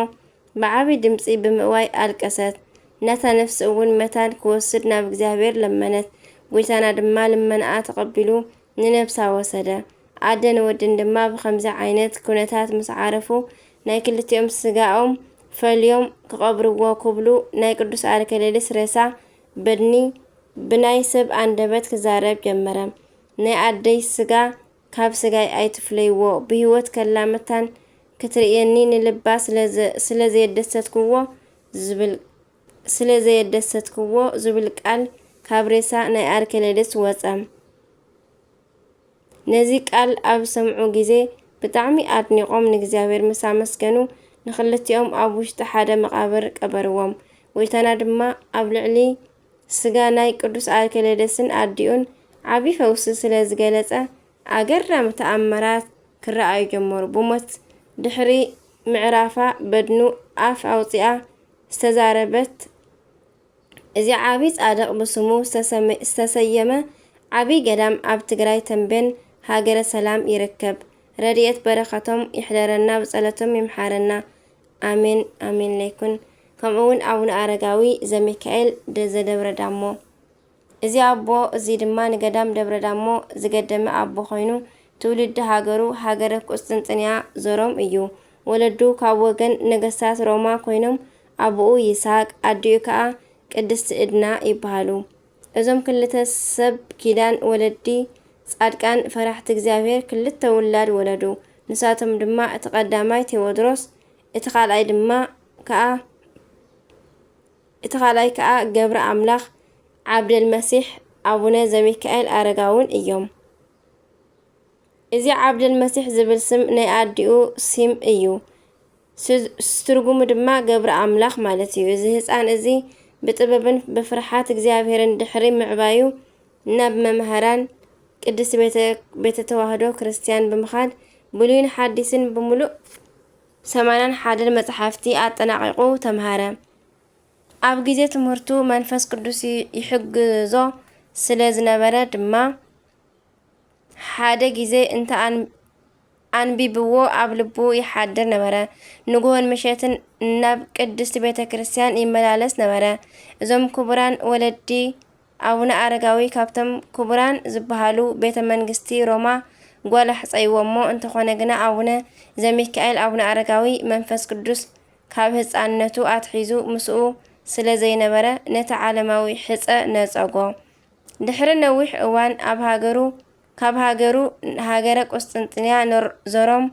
ብዓቢ ድምጺ ብምእዋይ ኣለቀሰት። ናታ ነፍሲ እውን መታን ክወስድ ናብ እግዚኣብሔር ለመነት። ጎይታና ድማ ልመናኣ ተቐቢሉ ንነብሳ ወሰደ። ኣደን ወድን ድማ ብኸምዚ ዓይነት ኩነታት ምስ ዓረፉ፣ ናይ ክልቲኦም ስጋኦም ፈልዮም ክቐብርዎ ክብሉ፣ ናይ ቅዱስ ኣርኬሌድስ ሬሳ በድኒ ብናይ ሰብ ኣንደበት ክዛረብ ጀመረ። "ናይ ኣደይ ስጋ ካብ ስጋይ ኣይትፍለይዎ፣ ብህይወት ከላ መታን ክትርእየኒ ንልባ ስለ ዘ-፣ ስለ ዘየደሰትክዎ" ዝብል፣ "ስለ ዘየደሰትክዎ" ዝብል ቃል ካብ ሬሳ ናይ ኣርኬሌድስ ወጸ። ነዚ ቃል ኣብ ዝሰምዑ ግዜ ብጣዕሚ ኣድኒቖም ንእግዚኣብሔር ምስ ኣመስገኑ፣ ንኽልቲኦም ኣብ ውሽጢ ሓደ መቓብር ቀበርዎም። ጎይታና ድማ ኣብ ልዕሊ ስጋ ናይ ቅዱስ ኣርኬሌደስን ኣዲኡን ዓቢ ፈውሲ ስለ ዝገለጸ፣ ኣገራሚ ተኣምራት ክረኣዩ ጀመሩ። ብሞት ድሕሪ ምዕራፋ በድኑ ኣፍ ኣውጺኣ ዝተዛረበት፣ እዚ ዓቢ ጻድቕ ብስሙ ዝተሰመ-፣ ዝተሰየመ ዓቢ ገዳም ኣብ ትግራይ ተምቤን ሃገረ ሰላም ይርከብ። ረድኤት በረኸቶም ይሕደረና፣ ብጸሎቶም ይምሓረና። ኣሜን፣ ኣሜን ለይኩን። ከምኡ እውን ኣቡነ ኣረጋዊ ዘሚካኤል ደ-፣ ዘደብረ ዳሞ። እዚ ኣቦ እዚ ድማ ንገዳም ደብረ ዳሞ ዝገደመ ኣቦ ኮይኑ፣ ትውልዲ ሃገሩ ሃገረ ቁስጥንጥንያ ዘሮም እዩ። ወለዱ ካብ ወገን ነገስታት ሮማ ኮይኖም፣ ኣቦኡ ይስሐቅ፣ ኣዲኡ ከኣ ቅድስቲ እድና ይበሃሉ። እዞም ክልተ ሰብ ኪዳን ወለዲ ጻድቃን ፈራሕቲ እግዚኣብሔር ክልተ ውላድ ወለዱ። ንሳቶም ድማ እቲ ቀዳማይ ቴዎድሮስ፣ እቲ ካልኣይ ድማ ከኣ፣ እቲ ካልኣይ ከኣ ገብረ ኣምላኽ ዓብደል መሲሕ ኣቡነ ዘሚካኤል ኣረጋውን እዮም። እዚ ዓብደል መሲሕ ዝብል ስም ናይ ኣዲኡ ሲም እዩ። ስ-፣ ትርጉሙ ድማ ገብረ ኣምላኽ ማለት እዩ። እዚ ህፃን እዚ ብጥበብን ብፍርሓት እግዚኣብሔርን ድሕሪ ምዕባዩ፣ ናብ መምህራን ቅድስት ቤተ፣ ቤተ ተዋህዶ ክርስቲያን ብምኻድ፣ ብሉይን ሓዲስን ብምሉእ ሰማንያን ሓደን መጻሕፍቲ ኣጠናቒቑ ተምሃረ። ኣብ ግዜ ትምህርቱ መንፈስ ቅዱስ ይ-፣ ይሕግዞ ስለ ዝነበረ ድማ፣ ሓደ ግዜ እንተ ኣን-፣ ኣንቢብዎ ኣብ ልቡ ይሓድር ነበረ። ንግሆን ምሸትን ናብ ቅድስት ቤተ ክርስቲያን ይመላለስ ነበረ። እዞም ክቡራን ወለዲ ኣቡነ ኣረጋዊ ካብቶም ክቡራን ዝበሃሉ ቤተ መንግስቲ ሮማ ጓል ኣሕጸይዎ እሞ፣ እንተኾነ ግና ኣቡነ ዘሚካኤል ኣቡነ ኣረጋዊ መንፈስ ቅዱስ ካብ ህጻንነቱ ኣትሒዙ ምስኡ ስለ ዘይነበረ፣ ነቲ ዓለማዊ ሕጸ ነጸጎ። ድሕሪ ነዊሕ እዋን ኣብ ሃገሩ፣ ካብ ሃገሩ፣ ሃገረ ቁስጥንጥንያ ኖር-፣ ዘሮም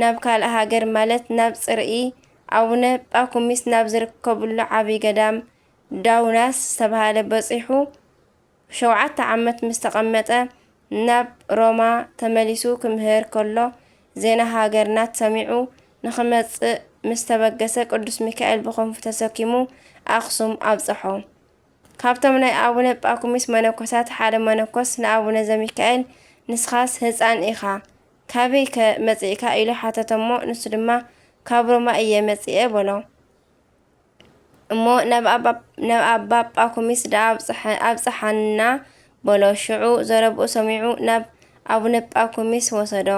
ናብ ካልእ ሃገር፣ ማለት ናብ ጽርኢ ኣቡነ ጳኩሚስ ናብ ዝርከብሉ ዓቢ ገዳም ዳውናስ ዝተባህለ በጺሑ፣ ሸውዓተ ዓመት ምስ ተቐመጠ፣ ናብ ሮማ ተመሊሱ ክምህር ከሎ፣ ዜና ሃገርና ሰሚዑ ንኽመጽእ ምስ ተበገሰ፣ ቅዱስ ሚካኤል ብኽንፉ ተሰኪሙ ኣኽሱም ኣብጽሖ። ካብቶም ናይ ኣቡነ ጳኩሚስ መነኮሳት ሓደ መነኮስ ንኣቡነ ዘሚካኤል፣ "ንስኻስ ህጻን ኢኻ፣ ካበይ ከ መጺእካ?" ኢሉ ሓተቶ እሞ፣ ንሱ ድማ፣ "ካብ ሮማ እየ መጺኤ" በሎ። እሞ፣ "ናብ ኣባ፣ ናብ ኣባ ጳኩሚስ ደኣ ኣብጽሐ-፣ ኣብጽሓና" በሎ። ሽዑ ዘረብኡ ሰሚዑ ናብ ኣቡነ ጳኩሚስ ወሰዶ።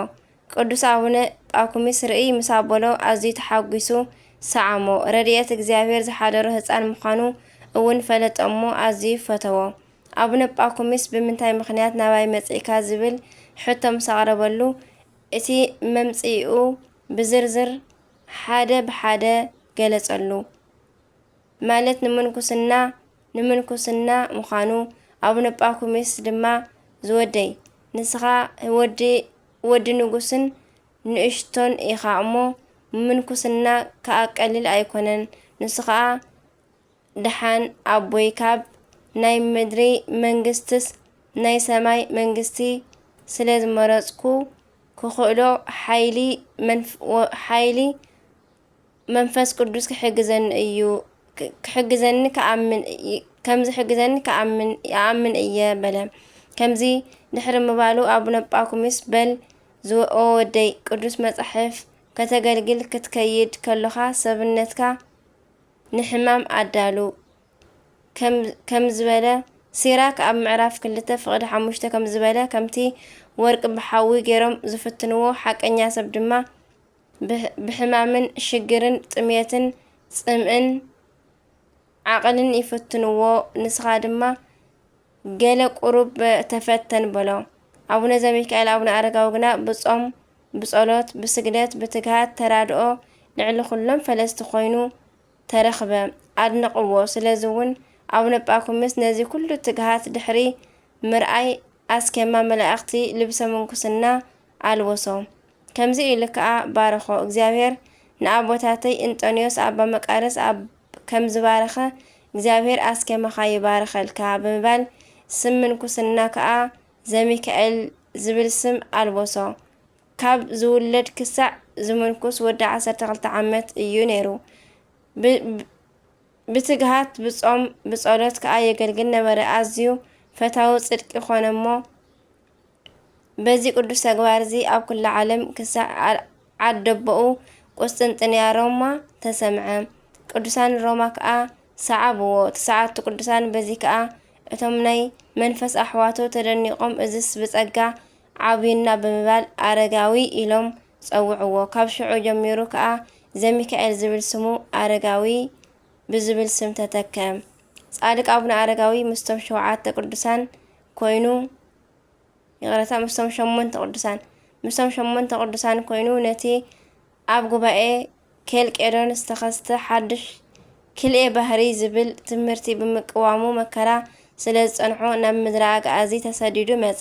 ቅዱስ ኣቡነ ጳኩሚስ ርእይ ምስ ኣበሎ ኣዝዩ ተሓጒሱ ሰዓሞ። ረድኤት እግዚኣብሔር ዝሓደሮ ህጻን ምዃኑ እውን ፈለጠ እሞ ኣዝዩ ፈተዎ። ኣቡነ ጳኩሚስ ብምንታይ ምኽንያት ናባይ መጺእካ ዝብል ሕቶ ምስ ኣቕረበሉ፣ እቲ መምጽኢኡ ብዝርዝር ሓደ ብሓደ ገለጸሉ። ማለት ንምንኩስና፣ ንምንኩስና ምዃኑ፣ ኣቡነ ጳኩሚስ ድማ፣ ዝወደይ፣ ንስኻ ወዲ፣ ወዲ ንጉስን ንእሽቶን ኢኻ እሞ፣ ምንኩስና ከኣ ቀሊል ኣይኮነን። ንሱ ኸኣ ደሓን ኣቦይ ካብ ናይ ምድሪ መንግስትስ ናይ ሰማይ መንግስቲ ስለ ዝመረጽኩ፣ ክኽእሎ ሓይሊ መንፍ-፣ ወ-፣ ሓይሊ መንፈስ ቅዱስ ክሕግዘኒ እዩ፣ ክ-፣ ክሕግዘኒ ክኣምን እይ-፣ ከም ዝሕግዘኒ ክኣምን፣ ይኣምን እየ በለ። ከምዚ ድሕሪ ምባሉ ኣቡነ ጳኩሚስ፣ በል ዝወ-፣ ኦ ወደይ፣ ቅዱስ መጻሕፍ ከተገልግል ክትከይድ ከሎኻ ሰብነትካ ንሕማም ኣዳሉ ከም፣ ከም ዝበለ፣ ሲራክ ኣብ ምዕራፍ ክልተ ፍቕዲ ሓሙሽተ ከም ዝበለ፣ ከምቲ ወርቂ ብሓዊ ገይሮም ዝፍትንዎ፣ ሓቀኛ ሰብ ድማ ብሕ-፣ ብሕማምን ሽግርን ጥሜትን ጽምእን ዓቐንን ይፍትንዎ። ንስኻ ድማ ገለ ቁሩብ ተፈተን በሎ። ኣቡነ ዘሚካኤል ኣቡነ ኣረጋዊ ግና ብጾም፣ ብጸሎት፣ ብስግደት፣ ብትግሃት ተራድኦ ልዕሊ ኩሎም ፈለስቲ ኮይኑ ተረኽበ። ኣድነቕዎ። ስለዚ እውን ኣቡነ ጳኩሚስ ነዚ ኩሉ ትግሃት ድሕሪ ምርኣይ ኣስኬማ መላእኽቲ ልብሰ ምንኩስና ኣልበሶ። ከምዚ ኢሉ ከኣ ባረኾ። እግዚኣብሔር ንኣቦታተይ እንጠንዮስ ኣባ መቃርስ ኣብ ከም ዝባረኸ እግዚኣብሔር ኣስኬማኻ ይባርኸልካ ብምባል ስም ምንኩስና ከኣ ዘሚካኤል ዝብል ስም ኣልበሶ። ካብ ዝውለድ ክሳዕ ዝምንኩስ ወዲ ዓሰርተ ክልተ ዓመት እዩ ነይሩ። ብ-፣ ብ-፣ ብትግሃት ብጾም ብጸሎት ከኣ የገልግል ነበረ። ኣዝዩ ፈታዊ ጽድቂ ኾነ እሞ፣ በዚ ቅዱስ ተግባር እዚ ኣብ ኩላ ዓለም ክሳዕ ዓ-፣ ዓደቦኡ ቁስጥንጥንያ ሮማ ተሰምዐ። ቅዱሳን ሮማ ከኣ ሰዓብዎ። ትስዓቱ ቅዱሳን በዚ ከኣ እቶም ናይ መንፈስ ኣሕዋቱ ተደኒቖም፣ እዝስ ብጸጋ ዓብዩና ብምባል ኣረጋዊ ኢሎም ጸውዕዎ። ካብ ሽዑ ጀሚሩ ከኣ ዘሚካኤል ዝብል ስሙ ኣረጋዊ ብዝብል ስም ተተከ። ጻድቅ ኣቡነ ኣረጋዊ ምስቶም ሸውዓተ ቅዱሳን ኮይኑ፣ ይቕረታ፣ ምስቶም ሸሞንተ ቅዱሳን፣ ምስቶም ሸሞንተ ቅዱሳን ኮይኑ ነቲ ኣብ ጉባኤ ኬልቄዶን ዝተኸስተ ሓድሽ ክልኤ ባህሪ ዝብል ትምህርቲ ብምቅዋሙ መከራ ስለ ዝጸንሖ ናብ ምድረ ኣግኣዚ ተሰዲዱ መጸ።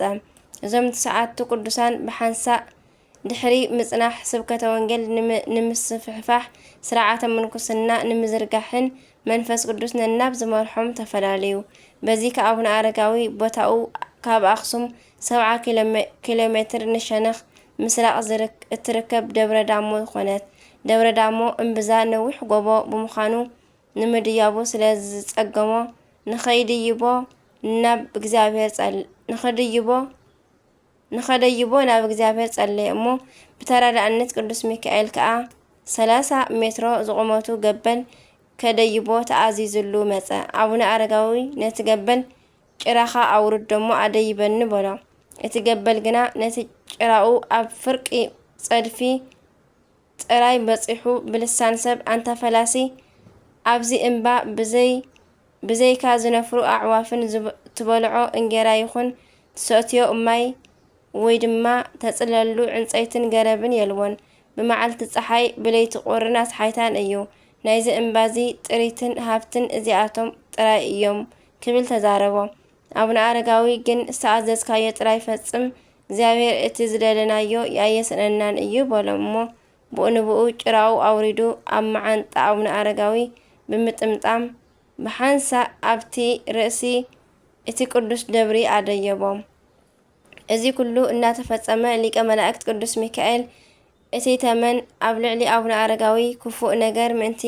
እዞም ትስዓቱ ቅዱሳን ብሓንሳእ ድሕሪ ምጽናሕ ስብከተ ወንጌል ንሚ-፣ ንምስፍሕፋሕ ስርዓተ ምንኩስና ንምዝርጋሕን መንፈስ ቅዱስ ነናብ ዝመርሖም ተፈላለዩ። በዚ ከኣ ኣቡነ ኣረጋዊ ቦታኡ ካብ ኣኽሱም ሰብዓ ኪሎ ሜ-፣ ኪሎ ሜትር ንሸነኽ ምስራቕ ዝርክ-፣ እትርከብ ደብረ ዳሞ ኾነት። ደብረ ዳሞ እምብዛ ነዊሕ ጎቦ ብምዃኑ ንምድያቡ ስለ ዝጸገሞ ንኸይድይቦ ናብ እግዚኣብሔር ጸል-፣ ንኸድይቦ ንኸደይቦ ናብ እግዚኣብሔር ጸለየ እሞ፣ ብተራዳእነት ቅዱስ ሚካኤል ከኣ ሰላሳ ሜትሮ ዝቑመቱ ገበል ከደይቦ ተኣዚዙሉ መጸ። ኣቡነ ኣረጋዊ ነቲ ገበል ጭራኻ ኣውርድ ደሞ ኣደይበኒ በሎ። እቲ ገበል ግና ነቲ ጭራኡ ኣብ ፍርቂ ጸድፊ ጥራይ በጺሑ ብልሳን ሰብ፣ ኣንታ ፈላሲ፣ ኣብዚ እምባ ብዘይ-፣ ብዘይካ ዝነፍሩ ኣዕዋፍን ዝብ-፣ ትበልዖ እንጌራ ይኹን ትሰትዮ ማይ ወይ ድማ ተጽለሉ ዕንጸይትን ገረብን የልቦን። ብመዓልቲ ጸሓይ፣ ብለይቲ ቁርን ኣስሓይታን እዩ። ናይዚ እምባዚ ጥሪትን ሃብትን እዚኣቶም ጥራይ እዮም ክብል ተዛረቦ። ኣቡነ ኣረጋዊ ግን ዝተኣዘዝካዮ ጥራይ ፈጽም፣ እግዚኣብሔር እቲ ዝደለናዮ ኣየስእነናን እዩ በሎም እሞ ብኡ ንብኡ ጭራኡ ኣውሪዱ ኣብ መዓንጣ ኣቡነ ኣረጋዊ ብምጥምጣም ብሓንሳእ ኣብቲ ርእሲ እቲ ቅዱስ ደብሪ ኣደየቦም። እዚ ኩሉ እናተፈጸመ ሊቀ መላእክት ቅዱስ ሚካኤል እቲ ተመን ኣብ ልዕሊ ኣቡነ ኣረጋዊ ክፉእ ነገር ምእንቲ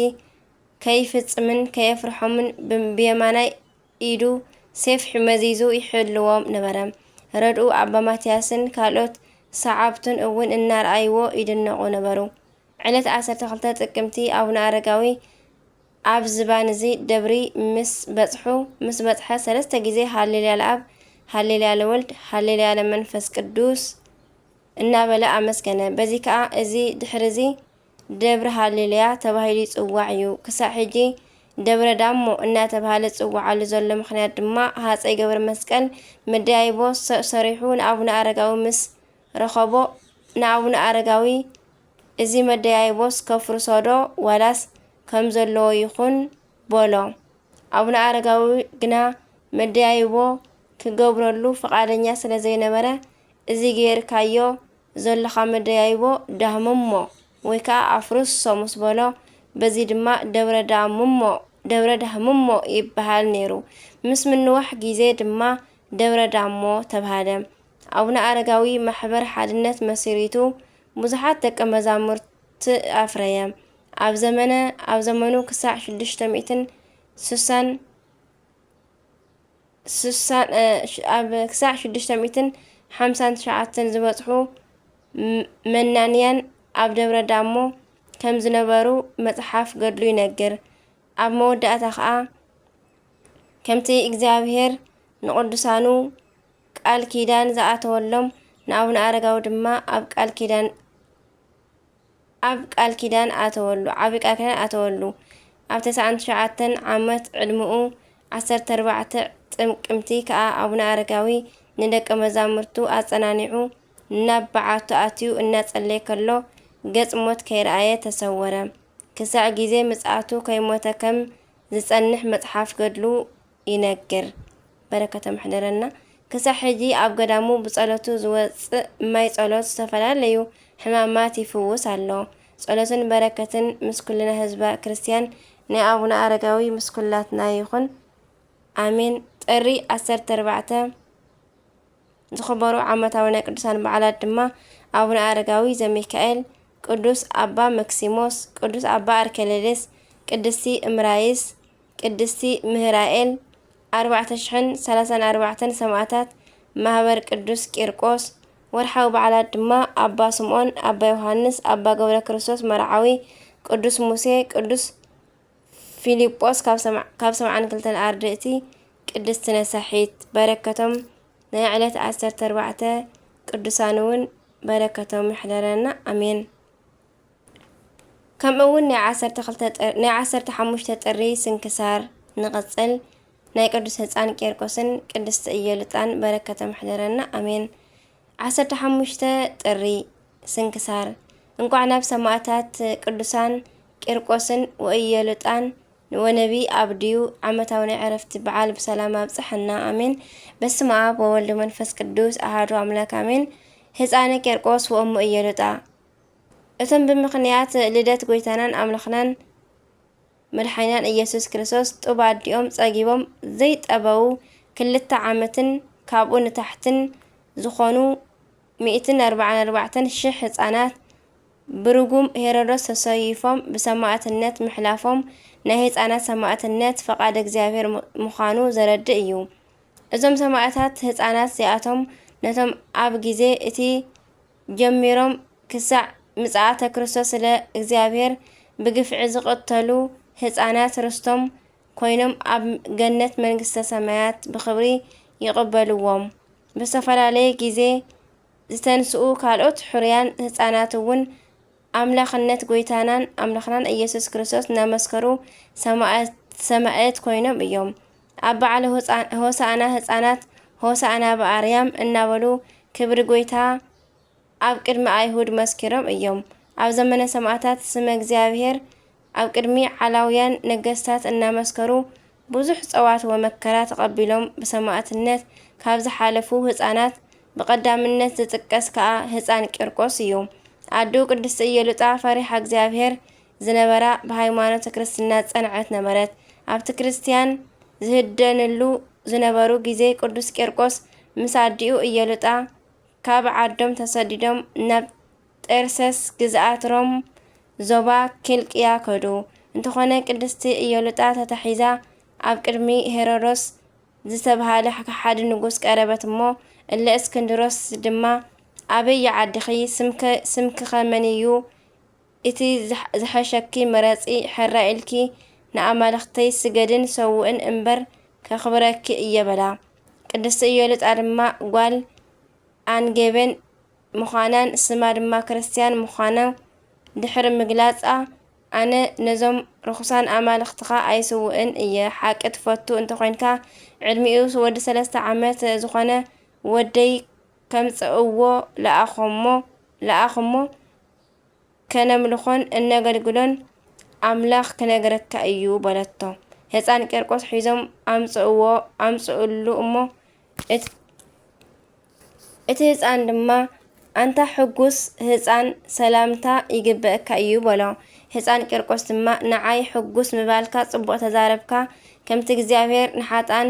ከይፍጽምን ከየፍርሖምን ብ-፣ ብየማናይ ኢዱ ሴፍ መዚዙ ይሕልዎም ነበረ። ረድኡ ኣባ ማትያስን ካልኦት ሰዓብቱን እውን እናረኣይዎ ይድነቑ ነበሩ። ዕለት ዓሰርተ ክልተ ጥቅምቲ ኣቡነ ኣረጋዊ ኣብ ዝባን እዚ ደብሪ ምስ በጽሑ፣ ምስ በጽሐ ሰለስተ ግዜ ሃሌሉያ ለኣብ፣ ሃሌሉያ ለወልድ፣ ሃሌሉያ ለመንፈስ ቅዱስ እናበለ ኣመስገነ። በዚ ከኣ እዚ ድሕሪ እዚ ደብሪ ሃሌሉያ ተባሂሉ ይጽዋዕ እዩ። ክሳዕ ሕጂ ደብረ ዳሞ እናተባህለ ዝጽውዓሉ ዘሎ ምኽንያት ድማ፣ ሃጸይ ገብረ መስቀል መደያይቦ ሰ-፣ ሰሪሑ ንኣቡነ ኣረጋዊ ምስ ረኸቦ፣ ንኣቡነ ኣረጋዊ፣ "እዚ መደያይቦስ ከፍርሶ ዶ ዋላስ ከም ዘለዎ ይኹን?" በሎ። ኣቡነ ኣረጋዊ ግና መደያይቦ ክገብረሉ ፍቓደኛ ስለ ዘይነበረ፣ "እዚ ገይርካዮ ዘለኻ መደያይቦ ዳህምሞ ወይ ከኣ ኣፍርሶ" ምስ በሎ፣ በዚ ድማ ደብረ ዳምሞ፣ ደብረ ዳህምሞ ይበሃል ነይሩ። ምስ ምንዋሕ ግዜ ድማ ደብረ ዳሞ ተባህለ። ኣቡነ ኣረጋዊ ማሕበር ሓድነት መሲሪቱ ብዙሓት ደቀ መዛሙርቲ ኣፍረየ። ኣብ ዘመነ፣ ኣብ ዘመኑ ክሳዕ ሽዱሽተ ሚእትን ስሳን፣ ስሳን፣ እ፣ ሽ-፣ ኣብ ክሳዕ ሽዱሽተ ሚእትን ሓምሳን ትሽዓተን ዝበጽሑ ም-፣ መናንያን ኣብ ደብረ ዳሞ ከም ዝነበሩ መጽሓፍ ገድሉ ይነግር። ኣብ መወዳእታ ኸኣ፣ ከምቲ እግዚኣብሔር ንቕዱሳኑ ቃል ኪዳን ዝኣተወሎም፣ ንኣቡነ ኣረጋዊ ድማ ኣብ ቃል ኪዳን፣ ኣብ ቃል ኪዳን ኣተወሉ፣ ዓቢ ቃል ኪዳን ኣተወሉ። ኣብ ተስዓን ትሽዓተን ዓመት ዕድመኡ፣ ዓሰርተ ኣርባዕተ ጥቅምቲ ከኣ፣ ኣቡነ ኣረጋዊ ንደቀ መዛሙርቱ ኣጸናኒዑ፣ ናብ በዓቱ ኣትዩ እናጸለየ ከሎ፣ ገጽ ሞት ከይረኣየ ተሰወረ። ክሳዕ ግዜ ምጽኣቱ ከይሞተ ከም ዝጸንሕ መጽሓፍ ገድሉ ይነግር። በረከቶም ይሕደረና። ክሳዕ ሕጂ ኣብ ገዳሙ ብጸሎቱ ዝወጽእ ማይ ጸሎት ዝተፈላለዩ ሕማማት ይፍውስ ኣሎ። ጸሎትን በረከትን ምስ ኩልና ህዝበ ክርስቲያን ናይ ኣቡነ ኣረጋዊ ምስ ኩላትና ይኹን። ኣሜን። ጥሪ ዓሰርተ ኣርባዕተ ዝኽበሩ ዓመታዊ ናይ ቅዱሳን በዓላት ድማ ኣቡነ ኣረጋዊ ዘሚካኤል፣ ቅዱስ ኣባ መክሲሞስ፣ ቅዱስ ኣባ ኣርኬሌዴስ፣ ቅድስቲ እምራይስ፣ ቅድስቲ ምህራኤል፣ ኣርባዕተ ሽሕን ሰላሳን ኣርባዕተን ሰማእታት ማህበር ቅዱስ ቂርቆስ። ወርሓዊ በዓላት ድማ ኣባ ስምዖን፣ ኣባ ዮሃንስ፣ ኣባ ገብረ ክርስቶስ መርዓዊ፣ ቅዱስ ሙሴ፣ ቅዱስ ፊልጶስ ካብ ሰምዓ-፣ ካብ ሰብዓን ክልተን ኣርድእቲ፣ ቅድስቲ ነሳሒት። በረከቶም ናይ ዕለት ዓሰርተ ኣርባዕተ ቅዱሳን እውን በረከቶም ይሕደረና። ኣሜን። ከምኡ እውን ናይ ዓሰርተ ክልተ ጥር-፣ ናይ ዓሰርተ ሓሙሽተ ጥሪ ስንክሳር ንቐጽል። ናይ ቅዱስ ህፃን ቂርቆስን ቅድስቲ እየሉጣን በረከቶም ይሕደረና። ኣሜን። ዓሰርተ ሓሙሽተ ጥሪ ስንክሳር። እንቋዕ ናብ ሰማእታት ቅዱሳን ቂርቆስን ወእየሉጣን ወነቢ ኣብድዩ ዓመታዊ ናይ ዕረፍቲ በዓል ብሰላም ኣብጽሐና። ኣሜን። በስመ ኣብ ወወልድ ወመንፈስ ቅዱስ ኣሃዱ ኣምላክ ኣሜን። ህፃነ ቂርቆስ ወእሙ እየሉጣ። እቶም ብምኽንያት ልደት ጎይታናን ኣምላኽናን መድሓኒናን ኢየሱስ ክርስቶስ ጡብ ኣዲኦም ጸጊቦም ዘይጠበዉ ክልተ ዓመትን ካብኡ ንታሕትን ዝኾኑ ሚእትን ኣርባዓን ኣርባዕተን ሽሕ ህጻናት ብርጉም ሄሮዶስ ተሰይፎም ብሰማእትነት ምሕላፎም ናይ ህጻናት ሰማእትነት ፈቓድ እግዚኣብሔር ም-፣ ምዃኑ ዘረድእ እዩ። እዞም ሰማእታት ህጻናት እዚኣቶም ነቶም ኣብ ግዜ እቲ ጀሚሮም ክሳዕ ምጽኣተ ክርስቶስ ስለ እግዚኣብሔር ብግፍዒ ዝቐተሉ ህጻናት ርስቶም ኮይኖም ኣብ ገነት መንግስተ ሰማያት ብኽብሪ ይቕበልዎም። ብዝተፈላለየ ግዜ ዝተንስኡ ካልኦት ሕሩያን ህጻናት እውን ኣምላኽነት ጎይታናን ኣምላኽናን ኢየሱስ ክርስቶስ እናመስከሩ ሰማእት-፣ ሰማእት ኮይኖም እዮም። ኣብ በዓለ ሆሳ-፣ ሆሳዕና ህጻናት ሆሳዕና ብኣርያም እናበሉ ክብሪ ጎይታ ኣብ ቅድሚ ኣይሁድ መስኪሮም እዮም። ኣብ ዘመነ ሰማእታት ስመ እግዚኣብሔር ኣብ ቅድሚ ዓላውያን ነገስታት እናመስከሩ ብዙሕ ጸዋት ወመከራ ተቐቢሎም ብሰማእትነት ካብ ዝሓለፉ ህጻናት ብቐዳምነት ዝጥቀስ ከኣ ህጻን ቂርቆስ እዩ። ኣዱ ቅድስቲ እየሉጣ ፈሪሓ እግዚኣብሔር ዝነበራ ብሃይማኖተ ክርስትና ጸንዐት ነበረት። ኣብቲ ክርስትያን ዝህደንሉ ዝነበሩ ግዜ ቅዱስ ቂርቆስ ምስ ኣዲኡ እየሉጣ ካብ ዓዶም ተሰዲዶም ናብ ጤርሰስ ግዝኣት ሮም ዞባ ኪልቅያ ከዱ። እንተኾነ ቅድስቲ እየሉጣ ተታሒዛ ኣብ ቅድሚ ሄሮዶስ ዝተብሃለ ከሓዲ ንጉስ ቀረበት እሞ፣ እለ እስክንድሮስ ድማ፣ "ኣበይ ዓድኺ? ስምከ-፣ ስምክኸ መን እዩ? እቲ ዝሕ-፣ ዝሐሸኪ ምረጺ፣ ሕራይ ኢልኪ ንኣማልኽተይ ስገድን ሰውእን እምበር ከኽብረኪ እየ" በላ። ቅድስቲ እየሉጣ ድማ ጓል ኣንጌቤን ምዃናን ስማ ድማ ክርስትያን ምዃና ድሕሪ ምግላጻ፣ ኣነ ነዞም ርኹሳን ኣማልኽትኻ ኣይስውእን እየ። ሓቂ ትፈቱ እንተኾይንካ፣ ዕድሚኡ ወዲ ሰለስተ ዓመት ዝኾነ ወደይ ከምጽእዎ ለኣኾሞ፣ ለኣኹሞ፣ ከነምልኾን እነገልግሎን ኣምላኽ ክነግረካ እዩ በለቶ። ህፃን ቂርቆስ ሒዞም ኣምጽእዎ፣ ኣምጽእሉ እሞ እት-፣ እቲ ህፃን ድማ፣ ኣንታ ሕጉስ ህፃን፣ ሰላምታ ይግበእካ እዩ በሎ። ህፃን ቂርቆስ ድማ፣ ንዓይ ሕጉስ ምባልካ ጽቡቕ ተዛረብካ፣ ከምቲ እግዚኣብሔር ንሓጣን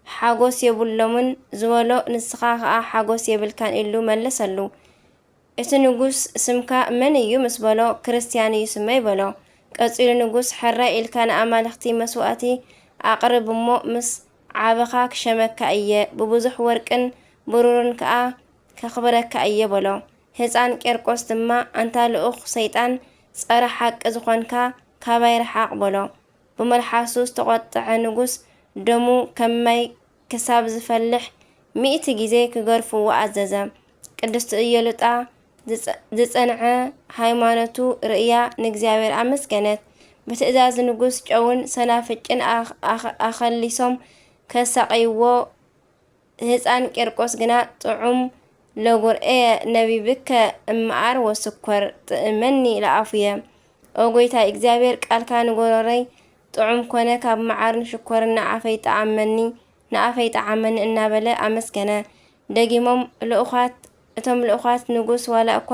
ሓጎስ የብሎምን ዝበሎ፣ ንስኻ ኸኣ ሓጎስ የብልካን ኢሉ መለሰሉ። እቲ ንጉስ፣ ስምካ መን እዩ ምስ በሎ፣ ክርስትያን እዩ ስመይ በሎ። ቀጺሉ ንጉስ፣ ሕራይ ኢልካ ንኣማልኽቲ መስዋእቲ ኣቕርብ እሞ ምስ ዓበኻ ክሸመካ እየ፣ ብብዙሕ ወርቅን ብሩርን ከኣ ከኽብረካ እየ በሎ። ህፃን ቄርቆስ ድማ፣ ኣንታ ልኡኽ ሰይጣን፣ ጸረ ሓቂ ዝኾንካ፣ ካባይ ርሓቕ በሎ። ብመልሓሱ ዝተቖጥዐ ንጉስ፣ ደሙ ከም ማይ ክሳብ ዝፈልሕ ሚእቲ ግዜ ክገርፍዎ ኣዘዘ። ቅድስቲ ኢዮልጣ ዝጸ-፣ ዝጸንዐ ሃይማኖቱ ርእያ ንእግዚኣብሔር ኣመስገነት። ብትእዛዝ ንጉስ ጨውን ሰናፍጭን ኣኽ-፣ ኣኽ-፣ ኣኸሊሶም ከሳቐይዎ፣ ህፃን ቄርቆስ ግና ጥዑም ለጉርኤ ነቢብከ እምኣር ወስኮር ጥእመኒ ለኣፉየ። ኦ ጎይታይ እግዚኣብሔር፣ ቃልካ ንጎሮረይ ጥዑም ኮነ፣ ካብ መዓርን ሽኮርን ንኣፈይ ጠዓመኒ፣ ንኣፈይ ጠዓመኒ እናበለ ኣመስገነ። ደጊሞም ልኡኻት፣ እቶም ልኡኻት ንጉስ ዋላ እኳ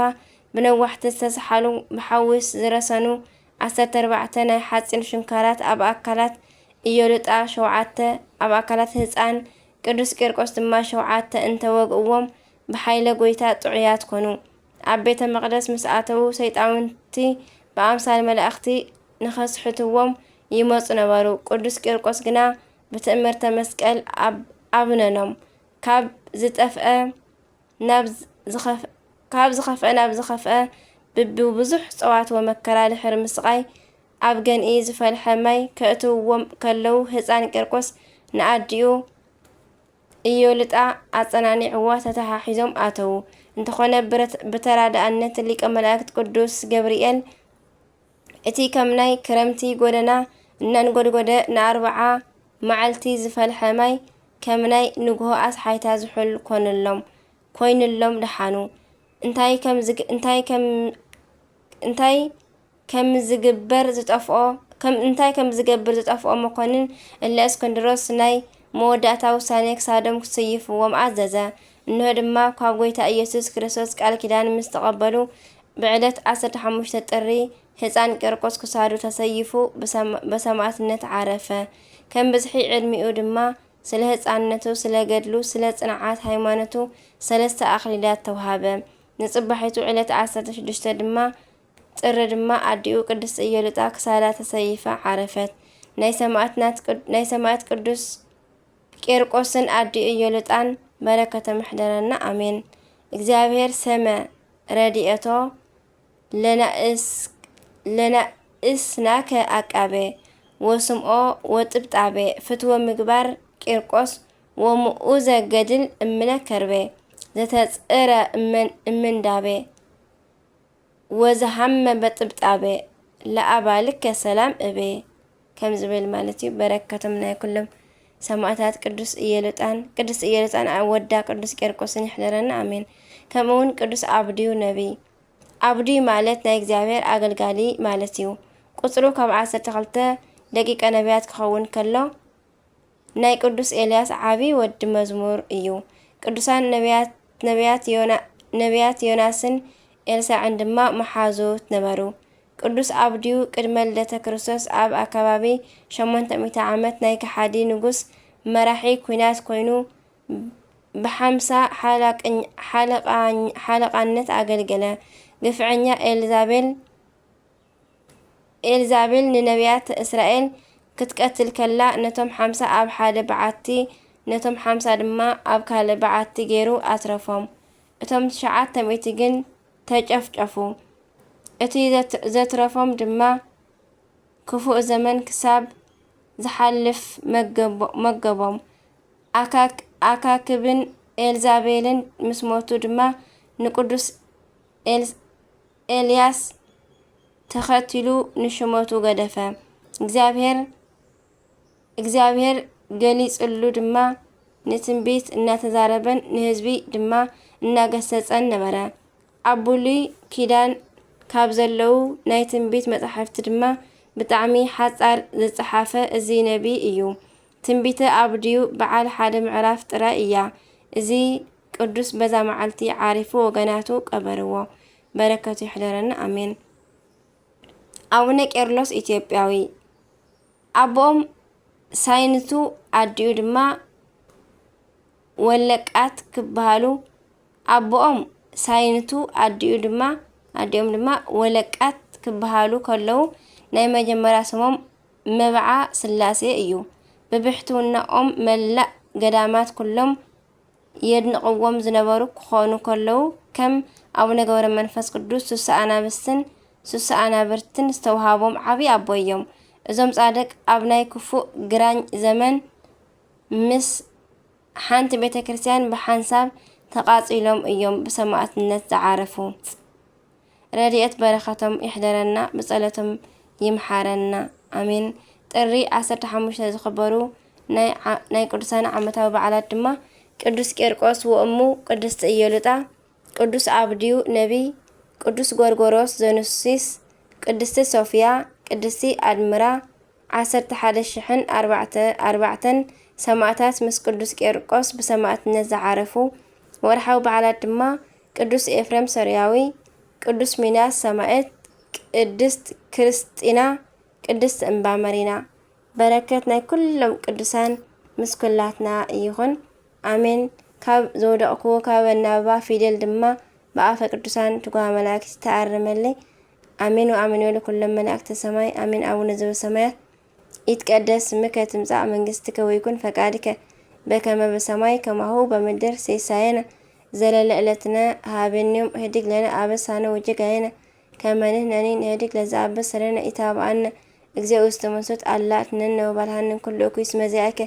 ብነዋሕቲ ዝተሰሓሉ፣ ብሓዊ ዝረሰኑ ዓሰርተ ኣርባዕተ ናይ ሓፂን ሽንካራት ኣብ ኣካላት ኢዮልጣ ሸውዓተ፣ ኣብ ኣካላት ህፃን ቅዱስ ቂርቆስ ድማ ሸውዓተ እንተወግእዎም ብሓይለ ጎይታ ጥዑያት ኮኑ። ኣብ ቤተ መቕደስ ምስ ኣተዉ ሰይጣውንቲ ብኣምሳል መላእኽቲ ንኸስሕትዎም ይመጹ ነበሩ። ቅዱስ ቂርቆስ ግና ብትእምርተ መስቀል ኣብ-፣ ኣብነኖም። ካብ ዝጠፍአ ናብ ዝኸፍ-፣ ካብ ዝኸፍአ ናብ ዝኸፍአ ብብብዙሕ ጸዋት ወመከራ ድሕሪ ምስቓይ ኣብ ገንኢ ዝፈልሐ ማይ ከእትውዎም ከለዉ ህፃን ቂርቆስ ንኣዲኡ ኢዮልጣ ኣጸናኒዕዋ ተተሓሒዞም ኣተዉ። እንተኾነ ብረት-፣ ብተራዳእነት ሊቀ መላእክት ቅዱስ ገብርኤል እቲ ከም ናይ ክረምቲ ጎደና እናንጎድጎደ ንኣርብዓ መዓልቲ ዝፈልሐ ማይ ከም ናይ ንግሆ ኣስሓይታ ዝሑል ኮነሎም፣ ኮይኑሎም ደሓኑ። እንታይ ከም ዝግ-፣ እንታይ ከም፣ እንታይ ከም ዝግበር ዝጠፍኦ፣ ከም እንታይ ከም ዝገብር ዝጠፍኦ መኮንን እለ እስክንድሮስ ናይ መወዳእታ ውሳኔ ክሳዶም ክስይፍዎም ኣዘዘ። እንሆ ድማ ካብ ጎይታ ኢየሱስ ክርስቶስ ቃል ኪዳን ምስ ተቐበሉ ብዕለት ዓሰርተ ሓሙሽተ ጥሪ ህፃን ቂርቆስ ክሳዱ ተሰይፉ ብሰማ-፣ በሰማዕትነት ዓረፈ። ከም ብዝሒ ዕድሚኡ ድማ ስለ ህፃንነቱ፣ ስለ ገድሉ፣ ስለ ጽንዓት ሃይማኖቱ ሰለስተ ኣኽሊላት ተውሃበ። ንጽባሒቱ ዕለት ዓሰርተ ሽዱሽተ ድማ ጥሪ ድማ ኣዲኡ ቅድስት ኢዮልጣ ክሳዳ ተሰይፋ ዓረፈት። ናይ ሰማዕትናት ቅድ-፣ ናይ ሰማዕት ቅዱስ ቄርቆስን ኣዲኡ ኢዮልጣን በረከቶም ይሕደረና፣ ኣሜን። እግዚኣብሔር ሰመ ረድኤቶ ለናእስ-፣ ለናእስናከ ኣቃቤ ወስምኦ ወጥብጣቤ ፍትወ ምግባር ቂርቆስ ወምኡዘ ገድል እምነ ከርቤ ዘተጽእረ እመን-፣ እምንዳቤ ወዘሃመ በጥብጣቤ ለኣባልከ ሰላም እቤ ከም ዝብል ማለት እዩ። በረከቶም ናይ ኩሎም ሰማዕታት ቅዱስ ኢየሉጣን፣ ቅድስት ኢየሉጣን ኣብ ወዳ ቅዱስ ቄርቆስን ይሕደረና፣ ኣሜን። ከምኡ እውን ቅዱስ ኣብድዩ ነቢይ። ኣብድዩ ማለት ናይ እግዚኣብሔር ኣገልጋሊ ማለት እዩ። ቁጽሩ ካብ ዓሰርተ ክልተ ደቂቀ ነቢያት ክኸውን ከሎ፣ ናይ ቅዱስ ኤልያስ ዓቢ ወዲ መዝሙር እዩ። ቅዱሳን ነቢያት፣ ነቢያት ዮና-፣ ነቢያት ዮናስን ኤልሳዕን ድማ መሓዙት ነበሩ። ቅዱስ ኣብድዩ ቅድመ ልደተ ክርስቶስ ኣብ ኣከባቢ ሸሞንተ ሚእቲ ዓመት ናይ ከሓዲ ንጉስ መራሒ ኲናት ኮይኑ ብሓምሳ ሓላቅኝ-፣ ሓለቃኝ-፣ ሓለቃነት ኣገልገለ። ግፍዐኛ ኤልዛቤል፣ ኤልዛቤል ንነቢያት እስራኤል ክትቀትል ከላ፣ ነቶም ሓምሳ ኣብ ሓደ በዓቲ፣ ነቶም ሓምሳ ድማ ኣብ ካልእ በዓቲ ገይሩ ኣትረፎም። እቶም ትሽዓተ ሚእቲ ግን ተጨፍጨፉ። እቲ ዘት-፣ ዘትረፎም ድማ ክፉእ ዘመን ክሳብ ዝሓልፍ መገቦ-፣ መገቦም። ኣካክ-፣ ኣካክብን ኤልዛቤልን ምስ ሞቱ ድማ ንቅዱስ ኤል-፣ ኤልያስ ተኸቲሉ ንሹመቱ ገደፈ። እግዚኣብሔር እግዚኣብሔር ገሊጽሉ ድማ ንትንቢት እናተዛረበን ንህዝቢ ድማ እናገሰጸን ነበረ። ኣብ ብሉይ ኪዳን ካብ ዘለዉ ናይ ትንቢት መጻሕፍቲ ድማ ብጣዕሚ ሓጻር ዝጸሓፈ እዚ ነቢ እዩ። ትንቢተ ኣብድዩ በዓል ሓደ ምዕራፍ ጥራይ እያ። እዚ ቅዱስ በዛ መዓልቲ ዓሪፉ ወገናቱ ቀበርዎ። በረከቱ ይሕደረና ኣሜን። ኣቡነ ቄርሎስ ኢትዮጵያዊ ኣቦኦም ሳይንቱ ኣዲኡ ድማ ወለቃት ክበሃሉ ኣቦኦም ሳይንቱ ኣዲኡ ድማ ኣዲኦም ድማ ወለቃት ክበሃሉ ከለዉ ናይ መጀመርያ ስሞም መብዓ ስላሴ እዩ። ብብሕትውናኦም መላእ ገዳማት ኩሎም የድንቕዎም ዝነበሩ ክኾኑ ከለዉ ከም ኣቡነ ገብረ መንፈስ ቅዱስ ሱሳ ኣናብስትን ሱሳ ኣናብርትን ዝተውሃቦም ዓብዪ ኣቦ እዮም። እዞም ጻድቅ ኣብ ናይ ክፉእ ግራኝ ዘመን ምስ ሓንቲ ቤተ ክርስቲያን ብሓንሳብ ተቓጺሎም እዮም ብሰማዕትነት ዝዓረፉ። ረድኤት በረኸቶም ይሕደረና፣ ብጸሎቶም ይምሓረና። ኣሜን። ጥሪ ዓሰርተ ሓሙሽተ ዝኽበሩ ናይ ዓ-፣ ናይ ቅዱሳን ዓመታዊ በዓላት ድማ ቅዱስ ቂርቆስ ወእሙ ቅድስቲ ኢየሉጣ፣ ቅዱስ ኣብድዩ ነቢይ፣ ቅዱስ ጎርጎሮስ ዘኑሲስ፣ ቅድስቲ ሶፍያ፣ ቅድስቲ ኣድምራ፣ ዓሰርተ ሓደ ሽሕን ኣርባዕተ ኣርባዕተን ሰማእታት ምስ ቅዱስ ቂርቆስ ብሰማእትነት ዝዓረፉ። ወርሓዊ በዓላት ድማ ቅዱስ ኤፍሬም ሶርያዊ፣ ቅዱስ ሚናስ ሰማእት፣ ቅድስት ክርስጢና፣ ቅድስት እምባ መሪና። በረከት ናይ ኩሎም ቅዱሳን ምስ ኩላትና ይኹን። ኣሜን። ካብ ዘውደቕክዎ ካብ ኣናብባ ፊደል ድማ ብኣፈ ቅዱሳን ትጉሃ መላእክት ተኣርመለይ። ኣሜን ወኣሜን ወለኩሎም መላእክተ ሰማይ። ኣሜን። ኣቡነ ዘበሰማያት ይትቀደስ ስምከ ትምጻእ መንግስትከ ወይኩን ፈቃድከ በከመ በሰማይ ከማሁ በምድር። ሲሳየነ ዘለለ ዕለትነ ሃበነ ዮም ህድግ ለነ አበሳነ ወጌጋየነ ከመ ንሕነኒ ንህድግ ለዘአበሰ ለነ ኢታብአነ። እግዚኦ ውስተ መንሱት አላ አድህነነ ወባልሐነ እምኩሉ እኩይ እስመ ዚአከ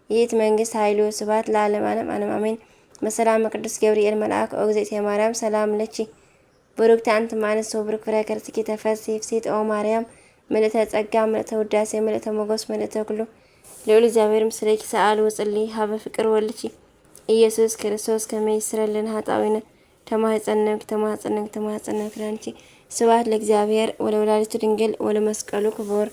ይእቲ መንግስት ኃይሉ ስብሐት ለዓለመ ዓለም ዓለም አሜን። በሰላመ ቅዱስ ገብርኤል መልአክ ኦ እግዝእትየ ማርያም ሰላም ለኪ ብሩክቲ አንቲ እም አንስት ወብሩክ ፍሬ ከርሥኪ ተፈሥሒ ፍሥሕት ኦ ማርያም ምልእተ ጸጋ ምልእተ ውዳሴ ምልእተ ሞገስ ምልእተ ኩሉ ልዑል እግዚኣብሔር ምስሌኪ ሰአሊ ወጸሊ ሀበ ፍቅር ወልድኪ ኢየሱስ ክርስቶስ ከመ ይስረልና ኃጣውኢነ ተማህጸነክ ተማህጸነክ ተማህጸነክ ላንቺ። ስብሐት ለእግዚአብሔር ወለወላዲቱ ድንግል ወለመስቀሉ ክቡር።